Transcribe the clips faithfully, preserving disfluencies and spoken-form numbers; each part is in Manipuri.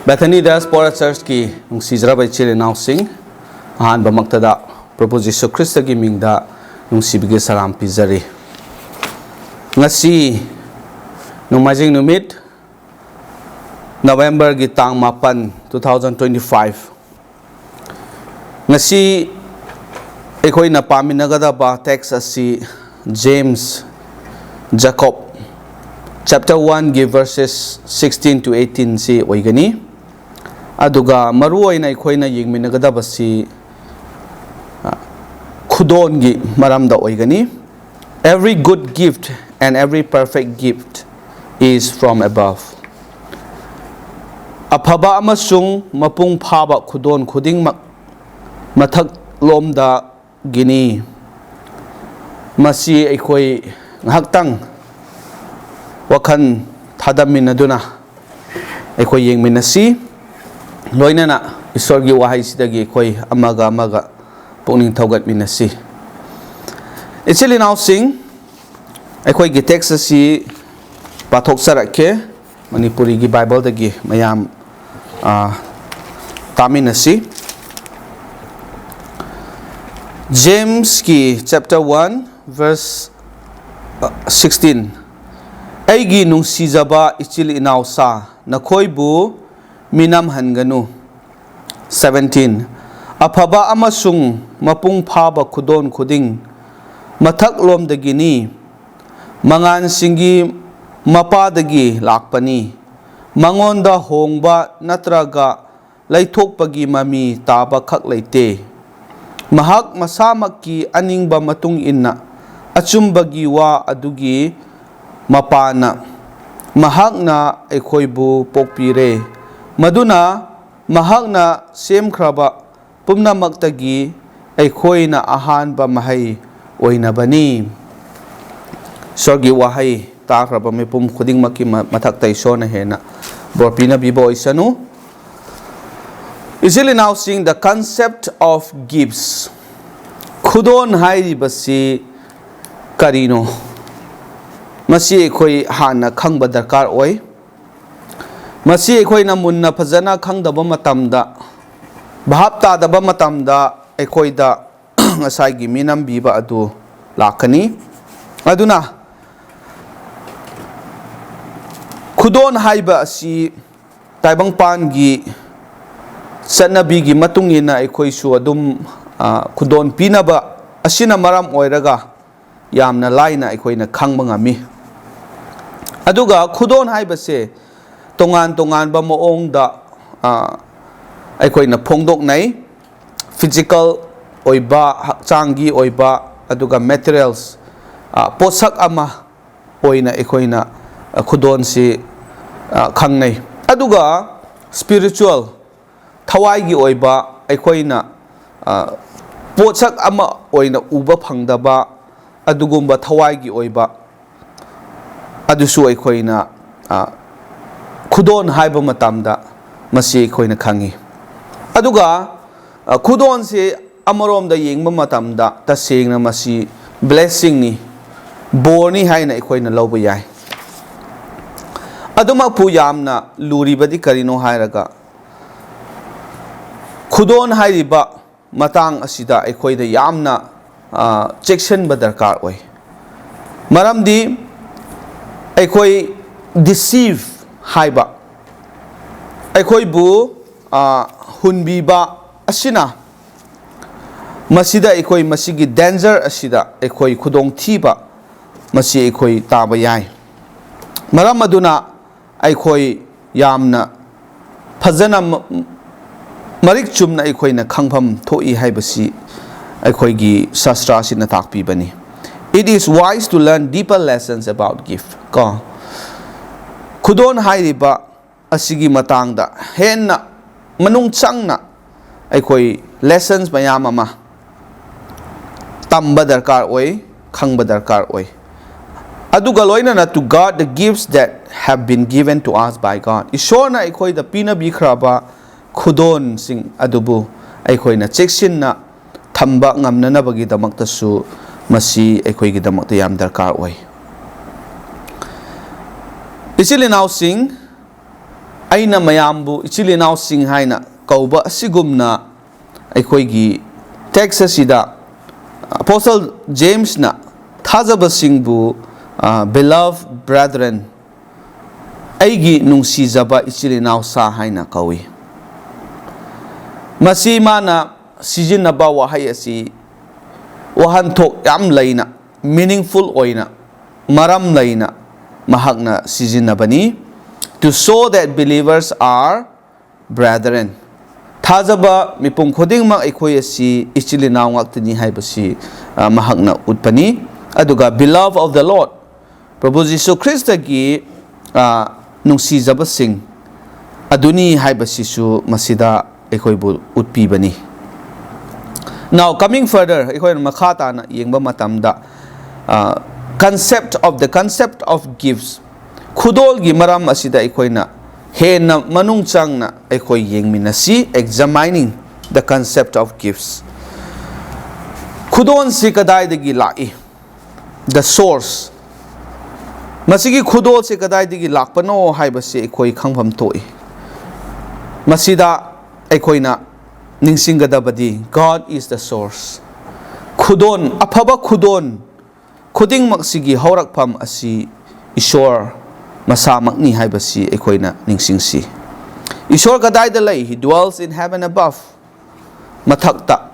ꯕꯦꯊꯅꯤꯗ ꯁ꯭ꯄꯣꯔꯠ ꯆꯔꯆꯀꯤ ꯅꯨꯡꯁꯤꯖꯔꯕ ꯏꯆꯤꯜ ꯏꯅꯥꯎꯁꯤꯡ, ꯑꯍꯥꯟꯕꯃꯛꯇꯗ ꯄ꯭ꯔꯚꯨ ꯖꯤꯁꯨ ꯈ꯭ꯔꯤꯁꯇꯒꯤ ꯃꯤꯡꯗ ꯅꯨꯡꯁꯤꯕꯒꯤ ꯁꯂꯥꯝ ꯄꯤꯖꯔꯤ꯫ ꯉꯁꯤ ꯅꯣꯡꯃꯥꯏꯖꯤꯡ ꯅꯨꯃꯤꯠ, ꯅꯕꯦꯝꯕꯔꯒꯤ ꯇꯥꯡ ꯃꯥꯄꯟ, two thousand twenty five꯫ ꯉꯁꯤ ꯑꯩꯈꯣꯏꯅ ꯄꯥꯃꯤꯟꯅꯒꯗꯕ text ꯑꯁꯤ James, Jacob, chapter one ꯒꯤ verses sixteen to eighteen ꯁꯤ ꯑꯣꯏꯒꯅꯤ꯫ ꯑꯗꯨꯒ ꯃꯔꯨꯑꯣꯏꯅ ꯑꯩꯈꯣꯏꯅ ꯌꯦꯡꯃꯤꯟꯅꯒꯗꯕꯁꯤ, ꯑ, ꯈꯨꯗꯣꯜꯒꯤ ꯃꯔꯝꯗ ꯑꯣꯏꯒꯅꯤ꯫ "Every good gift and every perfect gift is from above." ꯑꯐꯕ ꯑꯃꯁꯨꯡ ꯃꯄꯨꯡ ꯐꯥꯕ ꯈꯨꯗꯣꯜ ꯈꯨꯗꯤꯡꯃꯛ ꯃꯊꯛꯂꯣꯝꯗꯒꯤꯅꯤ꯫ ꯃꯁꯤ ꯑꯩꯈꯣꯏ ꯉꯥꯏꯍꯥꯛꯇꯪ ꯋꯥꯈꯜ ꯊꯥꯗꯃꯤꯟꯅꯗꯨꯅ ꯑꯩꯈꯣꯏ ꯌꯦꯡꯃꯤꯟꯅꯁꯤ꯫ ꯂꯣꯏꯅꯅ ꯏꯁꯣꯔꯒꯤ ꯋꯥꯍꯩꯁꯤꯗꯒꯤ ꯑꯩꯈꯣꯏ ꯑꯃꯒ ꯑꯃꯒ ꯄꯨꯛꯅꯤꯡ ꯊꯧꯒꯠꯃꯤꯟꯅꯁꯤ꯫ ꯏꯆꯤꯜ ꯏꯅꯥꯎꯁꯤꯡ, ꯑꯩꯈꯣꯏꯒꯤ text ꯑꯁꯤ ꯄꯥꯊꯣꯛꯆꯔꯛꯀꯦ꯫ ꯃꯅꯤꯄꯨꯔꯤꯒꯤ ꯕꯥꯏꯕꯜꯗꯒꯤ ꯃꯌꯥꯝ, ꯑ, ꯇꯥꯃꯤꯟꯅꯁꯤ꯫ James ꯀꯤ chapter one verse, ꯑ, sixteen꯫ "ꯑꯩꯒꯤ ꯅꯨꯡꯁꯤꯖꯕ ꯏꯆꯤꯜ ꯏꯅꯥꯎꯁꯥ, ꯅꯈꯣꯏꯕꯨ ꯃꯤꯅꯝꯍꯟꯒꯅꯨ꯫" Seventeen꯫ "ꯑꯐꯕ ꯑꯃꯁꯨꯡ ꯃꯄꯨꯡ ꯐꯥꯕ ꯈꯨꯗꯣꯜ ꯈꯨꯗꯤꯡ ꯃꯊꯛꯂꯣꯝꯗꯒꯤꯅꯤ, ꯃꯉꯥꯜꯁꯤꯡꯒꯤ ꯃꯄꯥꯗꯒꯤ ꯂꯥꯛꯄꯅꯤ꯫ ꯃꯉꯣꯟꯗ ꯍꯣꯡꯕ ꯅꯠꯇ꯭ꯔꯒ ꯂꯩꯊꯣꯛꯄꯒꯤ ꯃꯃꯤ ꯇꯥꯕꯈꯛ ꯂꯩꯇꯦ꯫ ꯃꯍꯥꯛ ꯃꯁꯥꯃꯛꯀꯤ ꯑꯅꯤꯡꯕ ꯃꯇꯨꯡ ꯏꯟꯅ ꯑꯆꯨꯝꯕꯒꯤ ꯋꯥ ꯑꯗꯨꯒꯤ ꯃꯄꯥꯅ ꯃꯍꯥꯛꯅ ꯑꯩꯈꯣꯏꯕꯨ ꯄꯣꯛꯄꯤꯔꯦ, ꯃꯗꯨꯅ ꯃꯍꯥꯛꯅ ꯁꯦꯝꯈ꯭ꯔꯕ ꯄꯨꯝꯅꯃꯛꯇꯒꯤ ꯑꯩꯈꯣꯏꯅ ꯑꯍꯥꯟꯕ ꯃꯍꯩ ꯑꯣꯏꯅꯕꯅꯤ꯫" ꯏꯁꯣꯔꯒꯤ ꯋꯥꯍꯩ ꯇꯥꯈ꯭ꯔꯕ ꯃꯤꯄꯨꯝ ꯈꯨꯗꯤꯡꯃꯛꯀꯤ ꯃ-, ꯃꯊꯛꯇ ꯏꯁꯣꯔꯅ ꯍꯦꯟꯅ ꯕꯣꯔ ꯄꯤꯅꯕꯤꯕ ꯑꯣꯏꯁꯅꯨ꯫ ꯏꯆꯤꯜ ꯏꯅꯥꯎꯁꯤꯡ, the concept of gifts, ꯈꯨꯗꯣꯜ ꯍꯥꯏꯔꯤꯕꯁꯤ ꯀꯔꯤꯅꯣ? ꯃꯁꯤ ꯑꯩꯈꯣꯏ ꯍꯥꯟꯅ ꯈꯪꯕ ꯗꯔꯀꯥꯔ ꯑꯣꯏ꯫ ꯃꯁꯤ ꯑꯩꯈꯣꯏꯅ ꯃꯨꯟꯅ ꯐꯖꯅ ꯈꯪꯗꯕ ꯃꯇꯝꯗ, ꯚꯥꯞ ꯇꯥꯗꯕ ꯃꯇꯝꯗ ꯑꯩꯈꯣꯏꯗ ꯉꯁꯥꯏꯒꯤ ꯃꯤꯅꯝꯕꯤꯕ ꯑꯗꯨ ꯂꯥꯛꯀꯅꯤ꯫ ꯑꯗꯨꯅ ꯈꯨꯗꯣꯟ ꯍꯥꯏꯕ ꯑꯁꯤ ꯇꯥꯏꯕꯪꯄꯥꯟꯒꯤ ꯆꯠꯅꯕꯤꯒꯤ ꯃꯇꯨꯡ ꯏꯟꯅ ꯑꯩꯈꯣꯏꯁꯨ ꯑꯗꯨꯝ, ꯑ, ꯈꯨꯗꯣꯟ ꯄꯤꯅꯕ ꯑꯁꯤꯅ ꯃꯔꯝ ꯑꯣꯏꯔꯒ ꯌꯥꯝꯅ ꯂꯥꯏꯅ ꯑꯩꯈꯣꯏꯅ ꯈꯪꯕ ꯉꯝꯃꯤ꯫ ꯑꯗꯨꯒ ꯈꯨꯗꯣꯟ ꯍꯥꯏꯕꯁꯦ ꯇꯣꯉꯥꯟ ꯇꯣꯉꯥꯟꯕ ꯃꯑꯣꯡꯗ, ꯑ, ꯑꯩꯈꯣꯏꯅ ꯐꯣꯡꯗꯣꯛꯅꯩ꯫ Physical ꯑꯣꯏꯕ, ꯍꯛꯆꯥꯡꯒꯤ ꯑꯣꯏꯕ, ꯑꯗꯨꯒ materials, ꯑ, ꯄꯣꯠꯁꯛ ꯑꯃ ꯑꯣꯏꯅ ꯑꯩꯈꯣꯏꯅ, ꯑ, ꯈꯨꯗꯣꯟꯁꯤ, ꯑ, ꯈꯪꯅꯩ꯫ ꯑꯗꯨꯒ spiritual, ꯊꯋꯥꯏꯒꯤ ꯑꯣꯏꯕ, ꯑꯩꯈꯣꯏꯅ, ꯑ, ꯄꯣꯠꯁꯛ ꯑꯃ ꯑꯣꯏꯅ ꯎꯕ ꯐꯪꯗꯕ ꯑꯗꯨꯒꯨꯝꯕ ꯊꯋꯥꯏꯒꯤ ꯑꯣꯏꯕ ꯑꯗꯨꯁꯨ ꯑꯩꯈꯣꯏꯅ, ꯑ, ꯈꯨꯗꯣꯟ ꯍꯥꯏꯕ ꯃꯇꯝꯗ ꯃꯁꯤ ꯑꯩꯈꯣꯏꯅ ꯈꯪꯉꯤ꯫ ꯑꯗꯨꯒ, ꯑ, ꯈꯨꯗꯣꯟꯁꯤ ꯑꯃꯔꯣꯝꯗ ꯌꯦꯡꯕ ꯃꯇꯝꯗ ꯇꯁꯦꯡꯅ ꯃꯁꯤ blessingꯅꯤ, ꯕꯣꯔꯅꯤ ꯍꯥꯏꯅ ꯑꯩꯈꯣꯏꯅ ꯂꯧꯕ ꯌꯥꯏ꯫ ꯑꯗꯨꯃꯛꯄꯨ ꯌꯥꯝꯅ ꯂꯨꯔꯤꯕꯗꯤ ꯀꯔꯤꯅꯣ ꯍꯥꯏꯔꯒ, ꯈꯨꯗꯣꯟ ꯍꯥꯏꯔꯤꯕ ꯃꯇꯥꯡ ꯑꯁꯤꯗ ꯑꯩꯈꯣꯏꯗ ꯌꯥꯝꯅ, ꯑ, ꯆꯦꯛꯁꯤꯟꯕ ꯗꯔꯀꯥꯔ ꯑꯣꯏ꯫ ꯃꯔꯝꯗꯤ ꯑꯩꯈꯣꯏ deceive ꯍꯥꯏꯕ, ꯑꯩꯈꯣꯏꯕꯨ, ꯑ, ꯍꯨꯟꯕꯤꯕ ꯑꯁꯤꯅ, ꯃꯁꯤꯗ ꯑꯩꯈꯣꯏ ꯃꯁꯤꯒꯤ danger ꯑꯁꯤꯗ ꯑꯩꯈꯣꯏ ꯈꯨꯗꯣꯡꯊꯤꯕ ꯃꯁꯤ ꯑꯩꯈꯣꯏ ꯇꯥꯕ ꯌꯥꯏ꯫ ꯃꯔꯝ ꯑꯗꯨꯅ ꯑꯩꯈꯣꯏ ꯌꯥꯝꯅ ꯐꯖꯅ ꯃ-, ꯃꯔꯤꯛ ꯆꯨꯝꯅ ꯑꯩꯈꯣꯏꯅ ꯈꯪꯐꯝ ꯊꯣꯛꯏ ꯍꯥꯏꯕꯁꯤ ꯑꯩꯈꯣꯏꯒꯤ ꯁꯥꯁꯇ꯭ꯔ ꯑꯁꯤꯅ ꯇꯥꯛꯄꯤꯕꯅꯤ꯫ It is wise to learn deeper lessons about gift, ꯀꯣ꯫ ꯈꯨꯗꯣꯟ ꯍꯥꯏꯔꯤꯕ ꯑꯁꯤꯒꯤ ꯃꯇꯥꯡꯗ ꯍꯦꯟꯅ ꯃꯅꯨꯡ ꯆꯪꯅ ꯑꯩꯈꯣꯏ lessons ꯃꯌꯥꯝ ꯑꯃ ꯇꯝꯕ ꯗꯔꯀꯥꯔ ꯑꯣꯏ, ꯈꯪꯕ ꯗꯔꯀꯥꯔ ꯑꯣꯏ꯫ ꯑꯗꯨꯒ ꯂꯣꯏꯅꯅ, to guard the gifts that have been given to us by God, ꯏꯁꯣꯔꯅ ꯑꯩꯈꯣꯏꯗ ꯄꯤꯅꯕꯤꯈ꯭ꯔꯕ ꯈꯨꯗꯣꯟꯁꯤꯡ ꯑꯗꯨꯕꯨ ꯑꯩꯈꯣꯏꯅ ꯆꯦꯛꯁꯤꯟꯅ ꯊꯝꯕ ꯉꯝꯅꯅꯕꯒꯤꯗꯃꯛꯇꯁꯨ ꯃꯁꯤ ꯑꯩꯈꯣꯏꯒꯤꯗꯃꯛꯇ ꯌꯥꯝ ꯗꯔꯀꯥꯔ ꯑꯣꯏ꯫ ꯏꯆꯤꯜ ꯏꯅꯥꯎꯁꯤꯡ, ꯑꯩꯅ ꯃꯌꯥꯝꯕꯨ ꯏꯆꯤꯜ ꯏꯅꯥꯎꯁꯤꯡ ꯍꯥꯏꯅ ꯀꯧꯕ ꯑꯁꯤꯒꯨꯝꯅ, ꯑꯩꯈꯣꯏꯒꯤ text ꯑꯁꯤꯗ Apostle James ꯅ ꯊꯥꯖꯕꯁꯤꯡꯕꯨ, ꯑ, "Beloved brethren," ꯑꯩꯒꯤ ꯅꯨꯡꯁꯤꯖꯕ ꯏꯆꯤꯜ ꯏꯅꯥꯎꯁꯥ ꯍꯥꯏꯅ ꯀꯧꯏ꯫ ꯃꯁꯤ ꯃꯥꯅ ꯁꯤꯖꯤꯟꯅꯕ ꯋꯥꯍꯩ ꯑꯁꯤ ꯋꯥꯍꯟꯊꯣꯛ ꯌꯥꯝ ꯂꯩꯅ, meaningful ꯑꯣꯏꯅ, ꯃꯔꯝ ꯂꯩꯅ ꯃꯍꯥꯛꯅ ꯁꯤꯖꯤꯟꯅꯕꯅꯤ꯫ "To show that believers are brethren." ꯊꯥꯖꯕ ꯃꯤꯄꯨꯝ ꯈꯨꯗꯤꯡꯃꯛ ꯑꯩꯈꯣꯏ ꯑꯁꯤ ꯏꯆꯤꯜ ꯏꯅꯥꯎ ꯉꯥꯛꯇꯅꯤ ꯍꯥꯏꯕꯁꯤ, ꯑ, ꯃꯍꯥꯛꯅ ꯎꯠꯄꯅꯤ꯫ ꯑꯗꯨꯒ "Beloved of the Lord," ꯄ꯭ꯔꯚꯨ ꯖꯤꯁꯨ ꯈ꯭ꯔꯤꯁꯇꯒꯤ, ꯑ, ꯅꯨꯡꯁꯤꯖꯕꯁꯤꯡ ꯑꯗꯨꯅꯤ ꯍꯥꯏꯕꯁꯤꯁꯨ ꯃꯁꯤꯗ ꯑꯩꯈꯣꯏꯕꯨ ꯎꯠꯄꯤꯕꯅꯤ꯫ Now, coming further, ꯑꯩꯈꯣꯏꯅ ꯃꯈꯥ ꯇꯥꯅ ꯌꯦꯡꯕ ꯃꯇꯝꯗ, ꯑ, concept of, the concept of gifts, ꯈꯨꯗꯣꯜꯒꯤ ꯃꯔꯝ ꯑꯁꯤꯗ ꯑꯩꯈꯣꯏꯅ ꯍꯦꯟꯅ ꯃꯅꯨꯡ ꯆꯪꯅ ꯑꯩꯈꯣꯏ ꯌꯦꯡꯃꯤꯟꯅꯁꯤ, examining the concept of gifts꯫ ꯈꯨꯗꯣꯜꯁꯤ ꯀꯗꯥꯏꯗꯒꯤ ꯂꯥꯛꯏ? The source꯫ ꯃꯁꯤꯒꯤ ꯈꯨꯗꯣꯜꯁꯤ ꯀꯗꯥꯏꯗꯒꯤ ꯂꯥꯛꯄꯅꯣ ꯍꯥꯏꯕꯁꯤ ꯑꯩꯈꯣꯏ ꯈꯪꯐꯝ ꯊꯣꯛꯏ꯫ ꯃꯁꯤꯗ ꯑꯩꯈꯣꯏꯅ ꯅꯤꯡꯁꯤꯡꯒꯗꯕꯗꯤ, God is the source꯫ ꯈꯨꯗꯣꯜ, ꯑꯐꯕ ꯈꯨꯗꯣꯜ ꯈꯨꯗꯤꯡꯃꯛꯁꯤꯒꯤ ꯍꯧꯔꯛꯐꯝ ꯑꯁꯤ ꯏꯁꯣꯔ ꯃꯁꯥꯃꯛꯅꯤ ꯍꯥꯏꯕꯁꯤ ꯑꯩꯈꯣꯏꯅ ꯅꯤꯡꯁꯤꯡꯁꯤ꯫ ꯏꯁꯣꯔ ꯀꯗꯥꯏꯗ ꯂꯩ? "He dwells in heaven above." ꯃꯊꯛꯇ,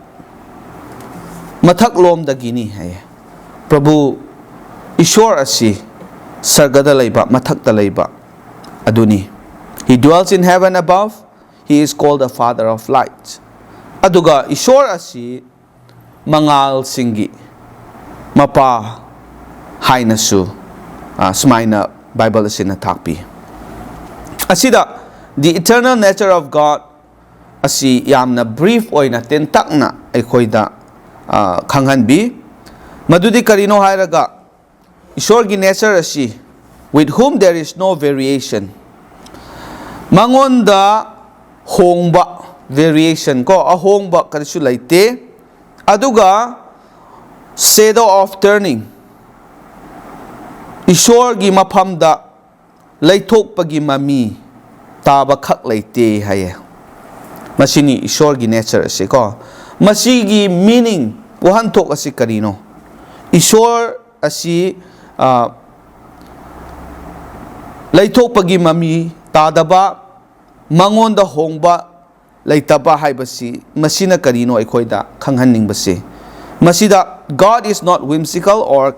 ꯃꯊꯛꯂꯣꯝꯗꯒꯤꯅꯤ ꯍꯥꯏꯌꯦ꯫ ꯄ꯭ꯔꯚꯨ ꯏꯁꯣꯔ ꯑꯁꯤ ꯁꯔꯒꯗ ꯂꯩꯕ, ꯃꯊꯛꯇ ꯂꯩꯕ ꯑꯗꯨꯅꯤ꯫ "He dwells in heaven above, he is called the Father of light." ꯑꯗꯨꯒ ꯏꯁꯣꯔ ꯑꯁꯤ ꯃꯉꯥꯜꯁꯤꯡꯒꯤ ꯃꯄꯥ ꯍꯥꯏꯅꯁꯨ, ꯑ, ꯁꯨꯃꯥꯏꯅ ꯕꯥꯏꯕꯜ ꯑꯁꯤꯅ ꯇꯥꯛꯄꯤ꯫ ꯑꯁꯤꯗ the eternal nature of God ꯑꯁꯤ ꯌꯥꯝꯅ brief ꯑꯣꯏꯅ, ꯇꯦꯟꯇꯛꯅ ꯑꯩꯈꯣꯏꯗ, ꯑ, ꯈꯪꯍꯟꯕꯤ꯫ ꯃꯗꯨꯗꯤ ꯀꯔꯤꯅꯣ ꯍꯥꯏꯔꯒ, ꯏꯁꯣꯔꯒꯤ nature ꯑꯁꯤ, "With whom there is no variation," ꯃꯉꯣꯟꯗ ꯍꯣꯡꯕ, variation ꯀꯣ, ꯑꯍꯣꯡꯕ ꯀꯔꯤꯁꯨ ꯂꯩꯇꯦ꯫ ꯑꯗꯨꯒ shadow of turning, ꯏꯁꯣꯔꯒꯤ ꯃꯐꯝꯗ ꯂꯩꯊꯣꯛꯄꯒꯤ ꯃꯃꯤ ꯇꯥꯕꯈꯛ ꯂꯩꯇꯦ ꯍꯥꯏꯌꯦ꯫ ꯃꯁꯤꯅꯤ ꯏꯁꯣꯔꯒꯤ nature ꯑꯁꯤ ꯀꯣ꯫ ꯃꯁꯤꯒꯤ meaning, ꯋꯥꯍꯟꯊꯣꯛ ꯑꯁꯤ ꯀꯔꯤꯅꯣ? ꯏꯁꯣꯔ ꯑꯁꯤ, ꯑ, ꯂꯩꯊꯣꯛꯄꯒꯤ ꯃꯃꯤ ꯇꯥꯗꯕ, ꯃꯉꯣꯟꯗ ꯍꯣꯡꯕ ꯂꯩꯇꯕ ꯍꯥꯏꯕꯁꯤ, ꯃꯁꯤꯅ ꯀꯔꯤꯅꯣ ꯑꯩꯈꯣꯏꯗ ꯈꯪꯍꯟꯅꯤꯡꯕꯁꯦ? ꯃꯁꯤꯗ, God is not whimsical or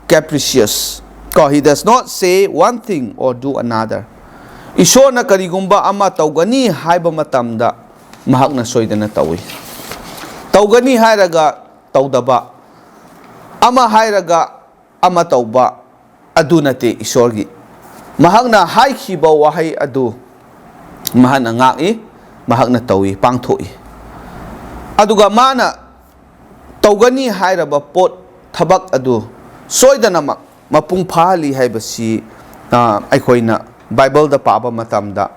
capricious. ꯀꯣ, he does not say one thing or do another. ꯏꯁꯣꯔꯅ ꯀꯔꯤꯒꯨꯝꯕ ꯑꯃ ꯇꯧꯒꯅꯤ ꯍꯥꯏꯕ ꯃꯇꯝꯗ, ꯃꯍꯥꯛꯅ ꯁꯣꯏꯗꯅ ꯇꯧꯏ꯫ ꯇꯧꯒꯅꯤ ꯍꯥꯏꯔꯒ ꯇꯧꯗꯕ, ꯑꯃ ꯍꯥꯏꯔꯒ ꯑꯃ ꯇꯧꯕ, ꯑꯗꯨ ꯅꯠꯇꯦ ꯏꯁꯣꯔꯒꯤ꯫ ꯃꯍꯥꯛꯅ ꯍꯥꯏꯈꯤꯕ ꯋꯥꯍꯩ ꯑꯗꯨ ꯃꯍꯥꯛꯅ ꯉꯥꯛꯏ, ꯃꯍꯥꯛꯅ ꯇꯧꯏ, ꯄꯥꯡꯊꯣꯛꯏ꯫ ꯑꯗꯨꯒ ꯃꯥꯅ ꯇꯧꯒꯅꯤ ꯍꯥꯏꯔꯕ ꯄꯣꯠ, ꯊꯕꯛ ꯑꯗꯨ ꯁꯣꯏꯗꯅꯃꯛ ꯃꯄꯨꯡ ꯐꯥꯍꯜꯂꯤ ꯍꯥꯏꯕꯁꯤ, ꯑ, ꯑꯩꯈꯣꯏꯅ ꯕꯥꯏꯕꯜꯗ ꯄꯥꯕ ꯃꯇꯝꯗ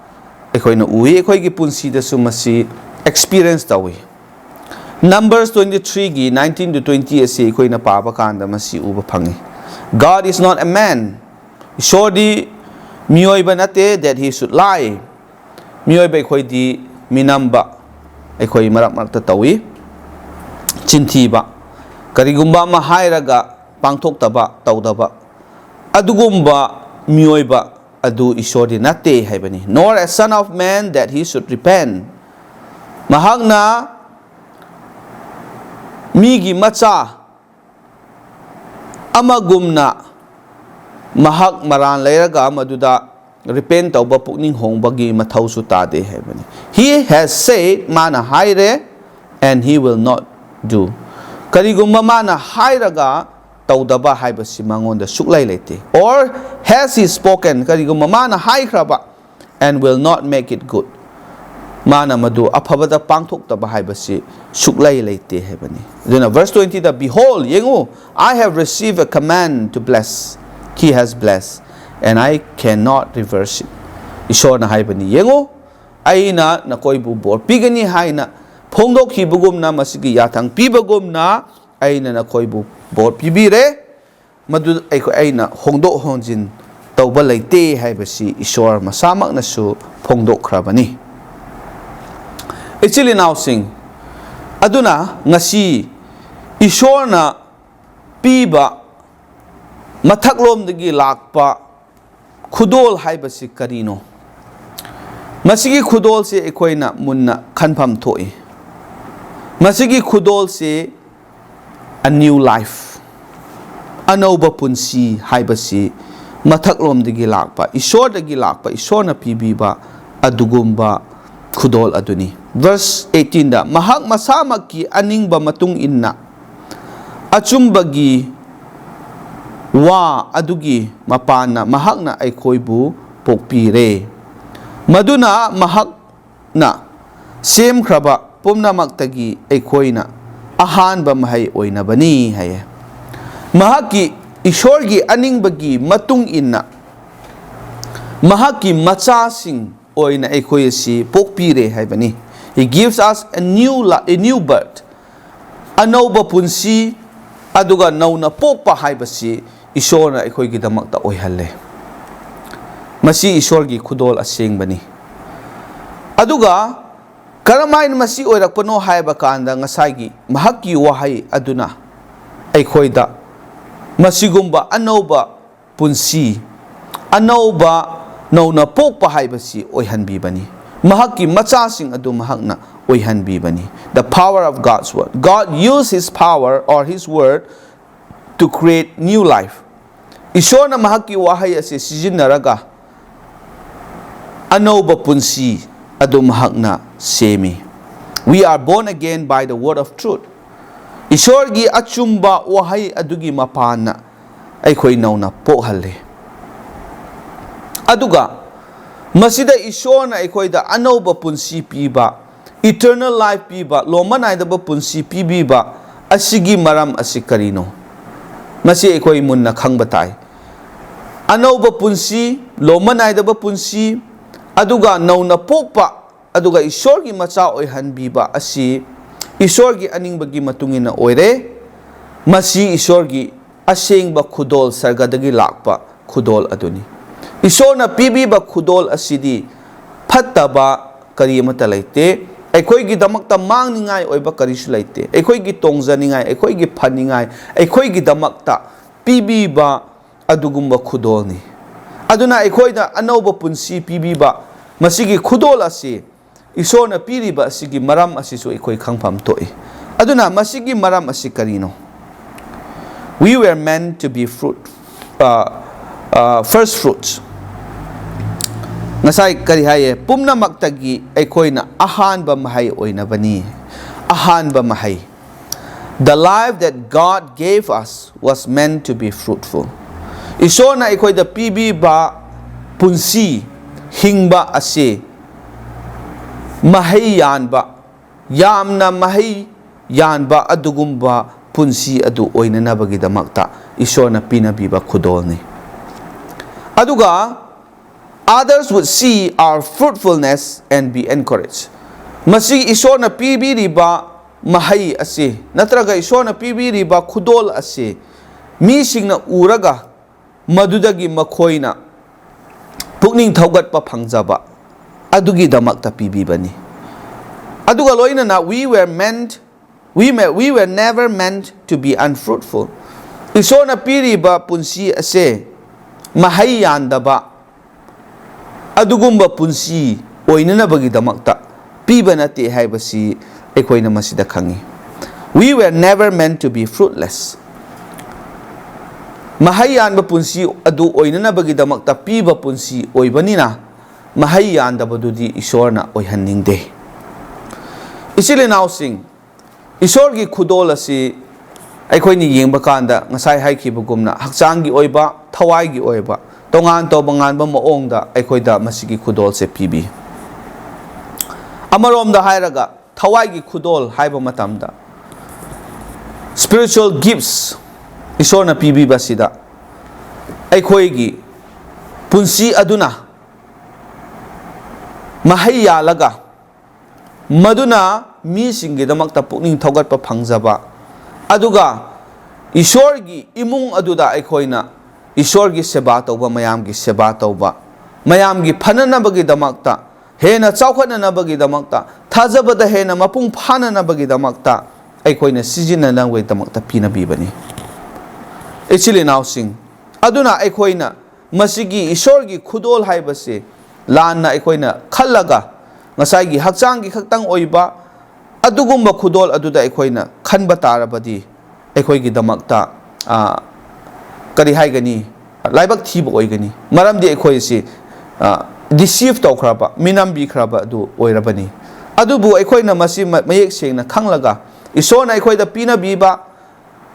ꯑꯩꯈꯣꯏꯅ ꯎꯏ, ꯑꯩꯈꯣꯏꯒꯤ ꯄꯨꯟꯁꯤꯗꯁꯨ ꯃꯁꯤ experience ꯇꯧꯏ꯫ Numbers twenty-three ꯒꯤ nineteen to twenty ꯑꯁꯤ ꯑꯩꯈꯣꯏꯅ ꯄꯥꯕ ꯀꯥꯟꯗ ꯃꯁꯤ ꯎꯕ ꯐꯪꯏ꯫ God is not a man. ꯏꯁꯣꯔꯗꯤ ꯃꯤꯑꯣꯏꯕ ꯅꯠꯇꯦ, that he should lie. ꯃꯤꯑꯣꯏꯕ ꯑꯩꯈꯣꯏꯗꯤ ꯃꯤꯅꯝꯕ ꯑꯩꯈꯣꯏ ꯃꯔꯛ ꯃꯔꯛꯇ ꯇꯧꯏ, ꯆꯤꯟꯊꯤꯕ, ꯀꯔꯤꯒꯨꯝꯕ ꯑꯃ ꯍꯥꯏꯔꯒ ꯄꯥꯡꯊꯣꯛꯇꯕ, ꯇꯧꯗꯕ, ꯑꯗꯨꯒꯨꯝꯕ ꯃꯤꯑꯣꯏꯕ ꯑꯗꯨ ꯏꯁꯣꯔꯗꯤ ꯅꯠꯇꯦ ꯍꯥꯏꯕꯅꯤ꯫ Nor a son of man that he should repent. ꯃꯍꯥꯛꯅ ꯃꯤꯒꯤ ꯃꯆꯥ ꯑꯃꯒꯨꯝꯅ ꯃꯍꯥꯛ ꯃꯔꯥꯟ ꯂꯩꯔꯒ ꯃꯗꯨꯗ repent ꯇꯧꯕ, ꯄꯨꯛꯅꯤꯡ ꯍꯣꯡꯕꯒꯤ ꯃꯊꯧꯁꯨ ꯇꯥꯗꯦ ꯍꯥꯏꯕꯅꯤ꯫ He has said, ꯃꯥꯅ ꯍꯥꯏꯔꯦ, and he will not do. ꯀꯔꯤꯒꯨꯝꯕ ꯃꯥꯅ ꯍꯥꯏꯔꯒ ꯇꯧꯗꯕ ꯍꯥꯏꯕꯁꯤ ꯃꯉꯣꯟꯗ ꯁꯨꯛꯂꯩ ꯂꯩꯇꯦ꯫ Or has he spoken, ꯀꯔꯤꯒꯨꯝꯕ ꯃꯥꯅ ꯍꯥꯏꯈ꯭ꯔꯕ, and will not make it good, ꯃꯥꯅ ꯃꯗꯨ ꯑꯐꯕꯗ ꯄꯥꯡꯊꯣꯛꯇꯕ ꯍꯥꯏꯕꯁꯤ ꯁꯨꯛꯂꯩ ꯂꯩꯇꯦ ꯍꯥꯏꯕꯅꯤ꯫ ꯑꯗꯨꯅ verse twenty ꯗ, "Behold, ꯌꯦꯡꯉꯨ, I have received a command to bless, he has blessed, and I cannot reverse it." ꯏꯁꯣꯔꯅ ꯍꯥꯏꯕꯅꯤ, "ꯌꯦꯡꯉꯨ, ꯑꯩꯅ ꯅꯈꯣꯏꯕꯨ ꯕꯣꯔ ꯄꯤꯒꯅꯤ ꯍꯥꯏꯅ ꯐꯣꯡꯗꯣꯛꯈꯤꯕꯒꯨꯝꯅ, ꯃꯁꯤꯒꯤ ꯌꯥꯊꯪ ꯄꯤꯕꯒꯨꯝꯅ ꯑꯩꯅ ꯅꯈꯣꯏꯕꯨ ꯕꯣꯔ ꯄꯤꯕꯤꯔꯦ, ꯃꯗꯨ ꯑꯩꯈꯣꯏ, ꯑꯩꯅ ꯍꯣꯡꯗꯣꯛ ꯍꯣꯡꯖꯤꯟ ꯇꯧꯕ ꯂꯩꯇꯦ ꯍꯥꯏꯕꯁꯤ ꯏꯁꯣꯔ ꯃꯁꯥꯃꯛꯅꯁꯨ ꯐꯣꯡꯗꯣꯛꯈ꯭ꯔꯕꯅꯤ꯫ ꯏꯆꯤꯜ ꯏꯅꯥꯎꯁꯤꯡ, ꯑꯗꯨꯅ ꯉꯁꯤ ꯏꯁꯣꯔꯅ ꯄꯤꯕ ꯃꯊꯛꯂꯣꯝꯗꯒꯤ ꯂꯥꯛꯄ ꯈꯨꯗꯣꯜ ꯍꯥꯏꯕꯁꯤ ꯀꯔꯤꯅꯣ? ꯃꯁꯤꯒꯤ ꯈꯨꯗꯣꯜꯁꯦ ꯑꯩꯈꯣꯏꯅ ꯃꯨꯟꯅ ꯈꯟꯐꯝ ꯊꯣꯛꯏ꯫ ꯃꯁꯤꯒꯤ ꯈꯨꯗꯣꯜꯁꯦ a new life, ꯑꯅꯧꯕ ꯄꯨꯟꯁꯤ ꯍꯥꯏꯕꯁꯤ ꯃꯊꯛꯂꯣꯝꯗꯒꯤ ꯂꯥꯛꯄ, ꯏꯁꯣꯔꯗꯒꯤ ꯂꯥꯛꯄ, ꯏꯁꯣꯔꯅ ꯄꯤꯕꯤꯕ ꯑꯗꯨꯒꯨꯝꯕ ꯈꯨꯗꯣꯜ ꯑꯗꯨꯅꯤ꯫ Verse eighteenꯗ, "ꯃꯍꯥꯛ ꯃꯁꯥꯃꯛꯀꯤ ꯑꯅꯤꯡꯕ ꯃꯇꯨꯡ ꯏꯟꯅ ꯑꯆꯨꯝꯕꯒꯤ ꯋꯥ ꯑꯗꯨꯒꯤ ꯃꯄꯥꯟꯅ ꯃꯍꯥꯛꯅ ꯑꯩꯈꯣꯏꯕꯨ ꯄꯣꯛꯄꯤꯔꯦ꯫ ꯃꯗꯨꯅ ꯃꯍꯥꯛꯅ ꯁꯦꯝꯈ꯭ꯔꯕ ꯄꯨꯝꯅꯃꯛꯇꯒꯤ ꯑꯩꯈꯣꯏꯅ ꯑꯍꯥꯟꯕ ꯃꯍꯩ ꯑꯣꯏꯅꯕꯅꯤ" ꯍꯥꯏꯌꯦ꯫ ꯃꯍꯥꯛꯀꯤ, ꯏꯁꯣꯔꯒꯤ ꯑꯅꯤꯡꯕꯒꯤ ꯃꯇꯨꯡ ꯏꯟꯅ ꯃꯍꯥꯛꯀꯤ ꯃꯆꯥꯁꯤꯡ ꯑꯣꯏꯅ ꯑꯩꯈꯣꯏ ꯑꯁꯤ ꯄꯣꯛꯄꯤꯔꯦ ꯍꯥꯏꯕꯅꯤ꯫ He gives us a new li-, a new birth, ꯑꯅꯧꯕ ꯄꯨꯟꯁꯤ, ꯑꯗꯨꯒ ꯅꯧꯅ ꯄꯣꯛꯄ ꯍꯥꯏꯕꯁꯤ ꯏꯁꯣꯔꯅ ꯑꯩꯈꯣꯏꯒꯤꯗꯃꯛꯇ ꯑꯣꯏꯍꯜꯂꯦ꯫ ꯃꯁꯤ ꯏꯁꯣꯔꯒꯤ ꯈꯨꯗꯣꯜ ꯑꯁꯦꯡꯕꯅꯤ꯫ ꯑꯗꯨꯒ ꯀꯔꯝꯍꯥꯏꯅ ꯃꯁꯤ ꯑꯣꯏꯔꯛꯄꯅꯣ ꯍꯥꯏꯕ ꯀꯥꯟꯗ, ꯉꯁꯥꯏꯒꯤ ꯃꯍꯥꯛꯀꯤ ꯋꯥꯍꯩ ꯑꯗꯨꯅ ꯑꯩꯈꯣꯏꯗ ꯃꯁꯤꯒꯨꯝꯕ ꯑꯅꯧꯕ ꯄꯨꯟꯁꯤ, ꯑꯅꯧꯕ, ꯅꯧꯅ ꯄꯣꯛꯄ ꯍꯥꯏꯕꯁꯤ ꯑꯣꯏꯍꯟꯕꯤꯕꯅꯤ꯫ ꯃꯍꯥꯛꯀꯤ ꯃꯆꯥꯁꯤꯡ ꯑꯗꯨ ꯃꯍꯥꯛꯅ ꯑꯣꯏꯍꯟꯕꯤꯕꯅꯤ꯫ The power of God's word. God used his power or his word to create new life. ꯏꯁꯣꯔꯅ ꯃꯍꯥꯛꯀꯤ ꯋꯥꯍꯩ ꯑꯁꯤ ꯁꯤꯖꯤꯟꯅꯔꯒ ꯑꯅꯧꯕ ꯄꯨꯟꯁꯤ ꯑꯗꯨ ꯃꯍꯥꯛꯅ ꯁꯦꯝꯃꯤ꯫ We are born again by the word of truth. ꯏꯁꯣꯔꯒꯤ ꯑꯆꯨꯝꯕ ꯋꯥꯍꯩ ꯑꯗꯨꯒꯤ ꯃꯄꯥꯟꯅ ꯑꯩꯈꯣꯏ ꯅꯧꯅ ꯄꯣꯛꯍꯜꯂꯤ꯫ ꯑꯗꯨꯒ ꯃꯁꯤꯗ ꯏꯁꯣꯔꯅ ꯑꯩꯈꯣꯏꯗ ꯑꯅꯧꯕ ꯄꯨꯟꯁꯤ ꯄꯤꯕ, eternal life ꯄꯤꯕ, ꯂꯣꯝꯕ ꯅꯥꯏꯗꯕ ꯄꯨꯟꯁꯤ ꯄꯤꯕꯤꯕ ꯑꯁꯤꯒꯤ ꯃꯔꯝ ꯑꯁꯤ ꯀꯔꯤꯅꯣ? ꯃꯁꯤ ꯑꯩꯈꯣꯏ ꯃꯨꯟꯅ ꯈꯪꯕ ꯇꯥꯏ꯫ ꯑꯅꯧꯕ ꯄꯨꯟꯁꯤ, ꯂꯣꯝꯕ ꯅꯥꯏꯗꯕ ꯄꯨꯟꯁꯤ, ꯑꯗꯨꯒ ꯅꯧꯅ ꯄꯣꯛꯄ, ꯑꯗꯨꯒ ꯏꯁꯣꯔꯒꯤ ꯃꯆꯥ ꯑꯣꯏꯍꯟꯕꯤꯕ ꯑꯁꯤ ꯏꯁꯣꯔꯒꯤ ꯑꯅꯤꯡꯕꯒꯤ ꯃꯇꯨꯡ ꯏꯟꯅ ꯑꯣꯏꯔꯦ꯫ ꯃꯁꯤ ꯏꯁꯣꯔꯒꯤ ꯑꯁꯦꯡꯕ ꯈꯨꯗꯣꯜ, ꯁꯔꯒꯗꯒꯤ ꯂꯥꯛꯄ ꯈꯨꯗꯣꯜ ꯑꯗꯨꯅꯤ꯫ ꯏꯁꯣꯔꯅ ꯄꯤꯕꯤꯕ ꯈꯨꯗꯣꯜ ꯑꯁꯤꯗꯤ ꯐꯠꯇꯕ ꯀꯔꯤ ꯑꯃꯠꯇ ꯂꯩꯇꯦ꯫ ꯑꯩꯈꯣꯏꯒꯤꯗꯃꯛꯇ ꯃꯥꯡꯅꯤꯡꯉꯥꯏ ꯑꯣꯏꯕ ꯀꯔꯤꯁꯨ ꯂꯩꯇꯦ꯫ ꯑꯩꯈꯣꯏꯒꯤ ꯇꯣꯡꯖꯅꯤꯡꯉꯥꯏ, ꯑꯩꯈꯣꯏꯒꯤ ꯐꯅꯤꯡꯉꯥꯏ, ꯑꯩꯈꯣꯏꯒꯤꯗꯃꯛꯇ ꯄꯤꯕꯤꯕ ꯑꯗꯨꯒꯨꯝꯕ ꯈꯨꯗꯣꯜꯅꯤ꯫ ꯑꯗꯨꯅ ꯑꯩꯈꯣꯏꯗ ꯑꯅꯧꯕ ꯄꯨꯟꯁꯤ ꯄꯤꯕꯤꯕ ꯃꯁꯤꯒꯤ ꯈꯨꯗꯣꯜ ꯑꯁꯤ ꯏꯁꯣꯔꯅ ꯄꯤꯔꯤꯕ ꯑꯁꯤꯒꯤ ꯃꯔꯝ ꯑꯁꯤꯁꯨ ꯑꯩꯈꯣꯏ ꯈꯪꯐꯝ ꯊꯣꯛꯏ꯫ ꯑꯗꯨꯅ ꯃꯁꯤꯒꯤ ꯃꯔꯝ ꯑꯁꯤ ꯀꯔꯤꯅꯣ? We were meant to be fruit, uh, uh, first fruits. ꯉꯁꯥꯏ ꯀꯔꯤ ꯍꯥꯏꯌꯦ? ꯄꯨꯝꯅꯃꯛꯇꯒꯤ ꯑꯩꯈꯣꯏꯅ ꯑꯍꯥꯟꯕ ꯃꯍꯩ ꯑꯣꯏꯅꯕꯅꯤ꯫ ꯑꯍꯥꯟꯕ ꯃꯍꯩ꯫ The life that God gave us was meant to be fruitful. ꯏꯁꯣꯔꯅ ꯑꯩꯈꯣꯏꯗ ꯄꯤꯕꯤꯕ ꯄꯨꯟꯁꯤ ꯍꯤꯡꯕ ꯑꯁꯤ ꯃꯍꯩ ꯌꯥꯟꯕ, ꯌꯥꯝꯅ ꯃꯍꯩ ꯌꯥꯟꯕ ꯑꯗꯨꯒꯨꯝꯕ ꯄꯨꯟꯁꯤ ꯑꯗꯨ ꯑꯣꯏꯅꯅꯕꯒꯤꯗꯃꯛꯇ ꯏꯁꯣꯔꯅ ꯄꯤꯅꯕꯤꯕ ꯈꯨꯗꯣꯜꯅꯤ꯫ ꯑꯗꯨꯒ others would see our fruitfulness and be encouraged. ꯃꯁꯤ ꯏꯁꯣꯔꯅ ꯄꯤꯕꯤꯔꯤꯕ ꯃꯍꯩ ꯑꯁꯤ ꯅꯠꯇ꯭ꯔꯒ ꯏꯁꯣꯔꯅ ꯄꯤꯕꯤꯔꯤꯕ ꯈꯨꯗꯣꯜ ꯑꯁꯤ ꯃꯤꯁꯤꯡꯅ ꯎꯔꯒ ꯃꯗꯨꯗꯒꯤ ꯃꯈꯣꯏꯅ ꯄꯨꯛꯅꯤꯡ ꯊꯧꯒꯠꯄ ꯐꯪꯖꯕ ꯑꯗꯨꯒꯤꯗꯃꯛꯇ ꯄꯤꯕꯤꯕꯅꯤ꯫ ꯑꯗꯨꯒ ꯂꯣꯏꯅꯅ we were meant, we, may, we were never meant to be unfruitful. ꯏꯁꯣꯔꯅ ꯄꯤꯔꯤꯕ ꯄꯨꯟꯁꯤ ꯑꯁꯦ ꯃꯍꯩ ꯌꯥꯟꯗꯕ ꯑꯗꯨꯒꯨꯝꯕ ꯄꯨꯟꯁꯤ ꯑꯣꯏꯅꯅꯕꯒꯤꯗꯃꯛꯇ ꯄꯤꯕ ꯅꯠꯇꯦ ꯍꯥꯏꯕꯁꯤ ꯑꯩꯈꯣꯏꯅ ꯃꯁꯤꯗ ꯈꯪꯉꯤ꯫ We were never meant to be fruitless. ꯃꯍꯩ ꯌꯥꯟꯕ ꯄꯨꯟꯁꯤ ꯑꯗꯨ ꯑꯣꯏꯅꯅꯕꯒꯤꯗꯃꯛꯇ ꯄꯤꯕ ꯄꯨꯟꯁꯤ ꯑꯣꯏꯕꯅꯤꯅ ꯃꯍꯩ ꯌꯥꯟꯗꯕꯗꯨꯗꯤ ꯏꯁꯣꯔꯅ ꯑꯣꯏꯍꯟꯅꯤꯡꯗꯦ꯫ ꯏꯆꯤꯜ ꯏꯅꯥꯎꯁꯤꯡ, ꯏꯁꯣꯔꯒꯤ ꯈꯨꯗꯣꯜ ꯑꯁꯤ ꯑꯩꯈꯣꯏꯅ ꯌꯦꯡꯕ ꯀꯥꯟꯗ ꯉꯁꯥꯏ ꯍꯥꯏꯈꯤꯕꯒꯨꯝꯅ ꯍꯛꯆꯥꯡꯒꯤ ꯑꯣꯏꯕ, ꯊꯋꯥꯏꯒꯤ ꯑꯣꯏꯕ, ꯇꯣꯉꯥꯟ ꯇꯣꯉꯥꯟꯕ ꯃꯑꯣꯡꯗ ꯑꯩꯈꯣꯏꯗ ꯃꯁꯤꯒꯤ ꯈꯨꯗꯣꯜꯁꯦ ꯄꯤꯕꯤ꯫ ꯑꯃꯔꯣꯝꯗ ꯍꯥꯏꯔꯒ ꯊꯋꯥꯏꯒꯤ ꯈꯨꯗꯣꯜ ꯍꯥꯏꯕ ꯃꯇꯝꯗ spiritual gifts ꯏꯁꯣꯔꯅ ꯄꯤꯕꯤꯕꯁꯤꯗ ꯑꯩꯈꯣꯏꯒꯤ ꯄꯨꯟꯁꯤ ꯑꯗꯨꯅ ꯃꯍꯩ ꯌꯥꯜꯂꯒ ꯃꯗꯨꯅ ꯃꯤꯁꯤꯡꯒꯤꯗꯃꯛꯇ ꯄꯨꯛꯅꯤꯡ ꯊꯧꯒꯠꯄ ꯐꯪꯖꯕ, ꯑꯗꯨꯒ ꯏꯁꯣꯔꯒꯤ ꯏꯃꯨꯡ ꯑꯗꯨꯗ ꯑꯩꯈꯣꯏꯅ ꯏꯁꯣꯔꯒꯤ ꯁꯦꯕꯥ ꯇꯧꯕ, ꯃꯌꯥꯝꯒꯤ ꯁꯦꯕꯥ ꯇꯧꯕ, ꯃꯌꯥꯝꯒꯤ ꯐꯅꯅꯕꯒꯤꯗꯃꯛꯇ, ꯍꯦꯟꯅ ꯆꯥꯎꯈꯠꯅꯅꯕꯒꯤꯗꯃꯛꯇ, ꯊꯥꯖꯕꯗ ꯍꯦꯟꯅ ꯃꯄꯨꯡ ꯐꯥꯅꯅꯕꯒꯤꯗꯃꯛꯇ ꯑꯩꯈꯣꯏꯅ ꯁꯤꯖꯤꯟꯅꯅꯕꯒꯤꯗꯃꯛꯇ ꯄꯤꯅꯕꯤꯕꯅꯤ꯫ ꯏꯆꯤꯜ ꯏꯅꯥꯎꯁꯤꯡ, ꯑꯗꯨꯅ ꯑꯩꯈꯣꯏꯅ ꯃꯁꯤꯒꯤ ꯏꯁꯣꯔꯒꯤ ꯈꯨꯗꯣꯜ ꯍꯥꯏꯕꯁꯤ ꯂꯥꯟꯅ ꯑꯩꯈꯣꯏꯅ ꯈꯜꯂꯒ, ꯉꯁꯥꯏꯒꯤ ꯍꯛꯆꯥꯡꯒꯤ ꯈꯛꯇꯪ ꯑꯣꯏꯕ ꯑꯗꯨꯒꯨꯝꯕ ꯈꯨꯗꯣꯜ ꯑꯗꯨꯗ ꯑꯩꯈꯣꯏꯅ ꯈꯟꯕ ꯇꯥꯔꯕꯗꯤ, ꯑꯩꯈꯣꯏꯒꯤꯗꯃꯛꯇ, ꯑ, ꯀꯔꯤ ꯍꯥꯏꯒꯅꯤ, ꯂꯥꯏꯕꯛ ꯊꯤꯕ ꯑꯣꯏꯒꯅꯤ꯫ ꯃꯔꯝꯗꯤ ꯑꯩꯈꯣꯏꯁꯤ, ꯑ, deceive ꯇꯧꯈ꯭ꯔꯕ, ꯃꯤꯅꯝꯕꯤꯈ꯭ꯔꯕ ꯑꯗꯨ ꯑꯣꯏꯔꯕꯅꯤ꯫ ꯑꯗꯨꯕꯨ ꯑꯩꯈꯣꯏꯅ ꯃꯁꯤ ꯃ-, ꯃꯌꯦꯛ ꯁꯦꯡꯅ ꯈꯪꯂꯒ, ꯏꯁꯣꯔꯅ ꯑꯩꯈꯣꯏꯗ ꯄꯤꯅꯕꯤꯕ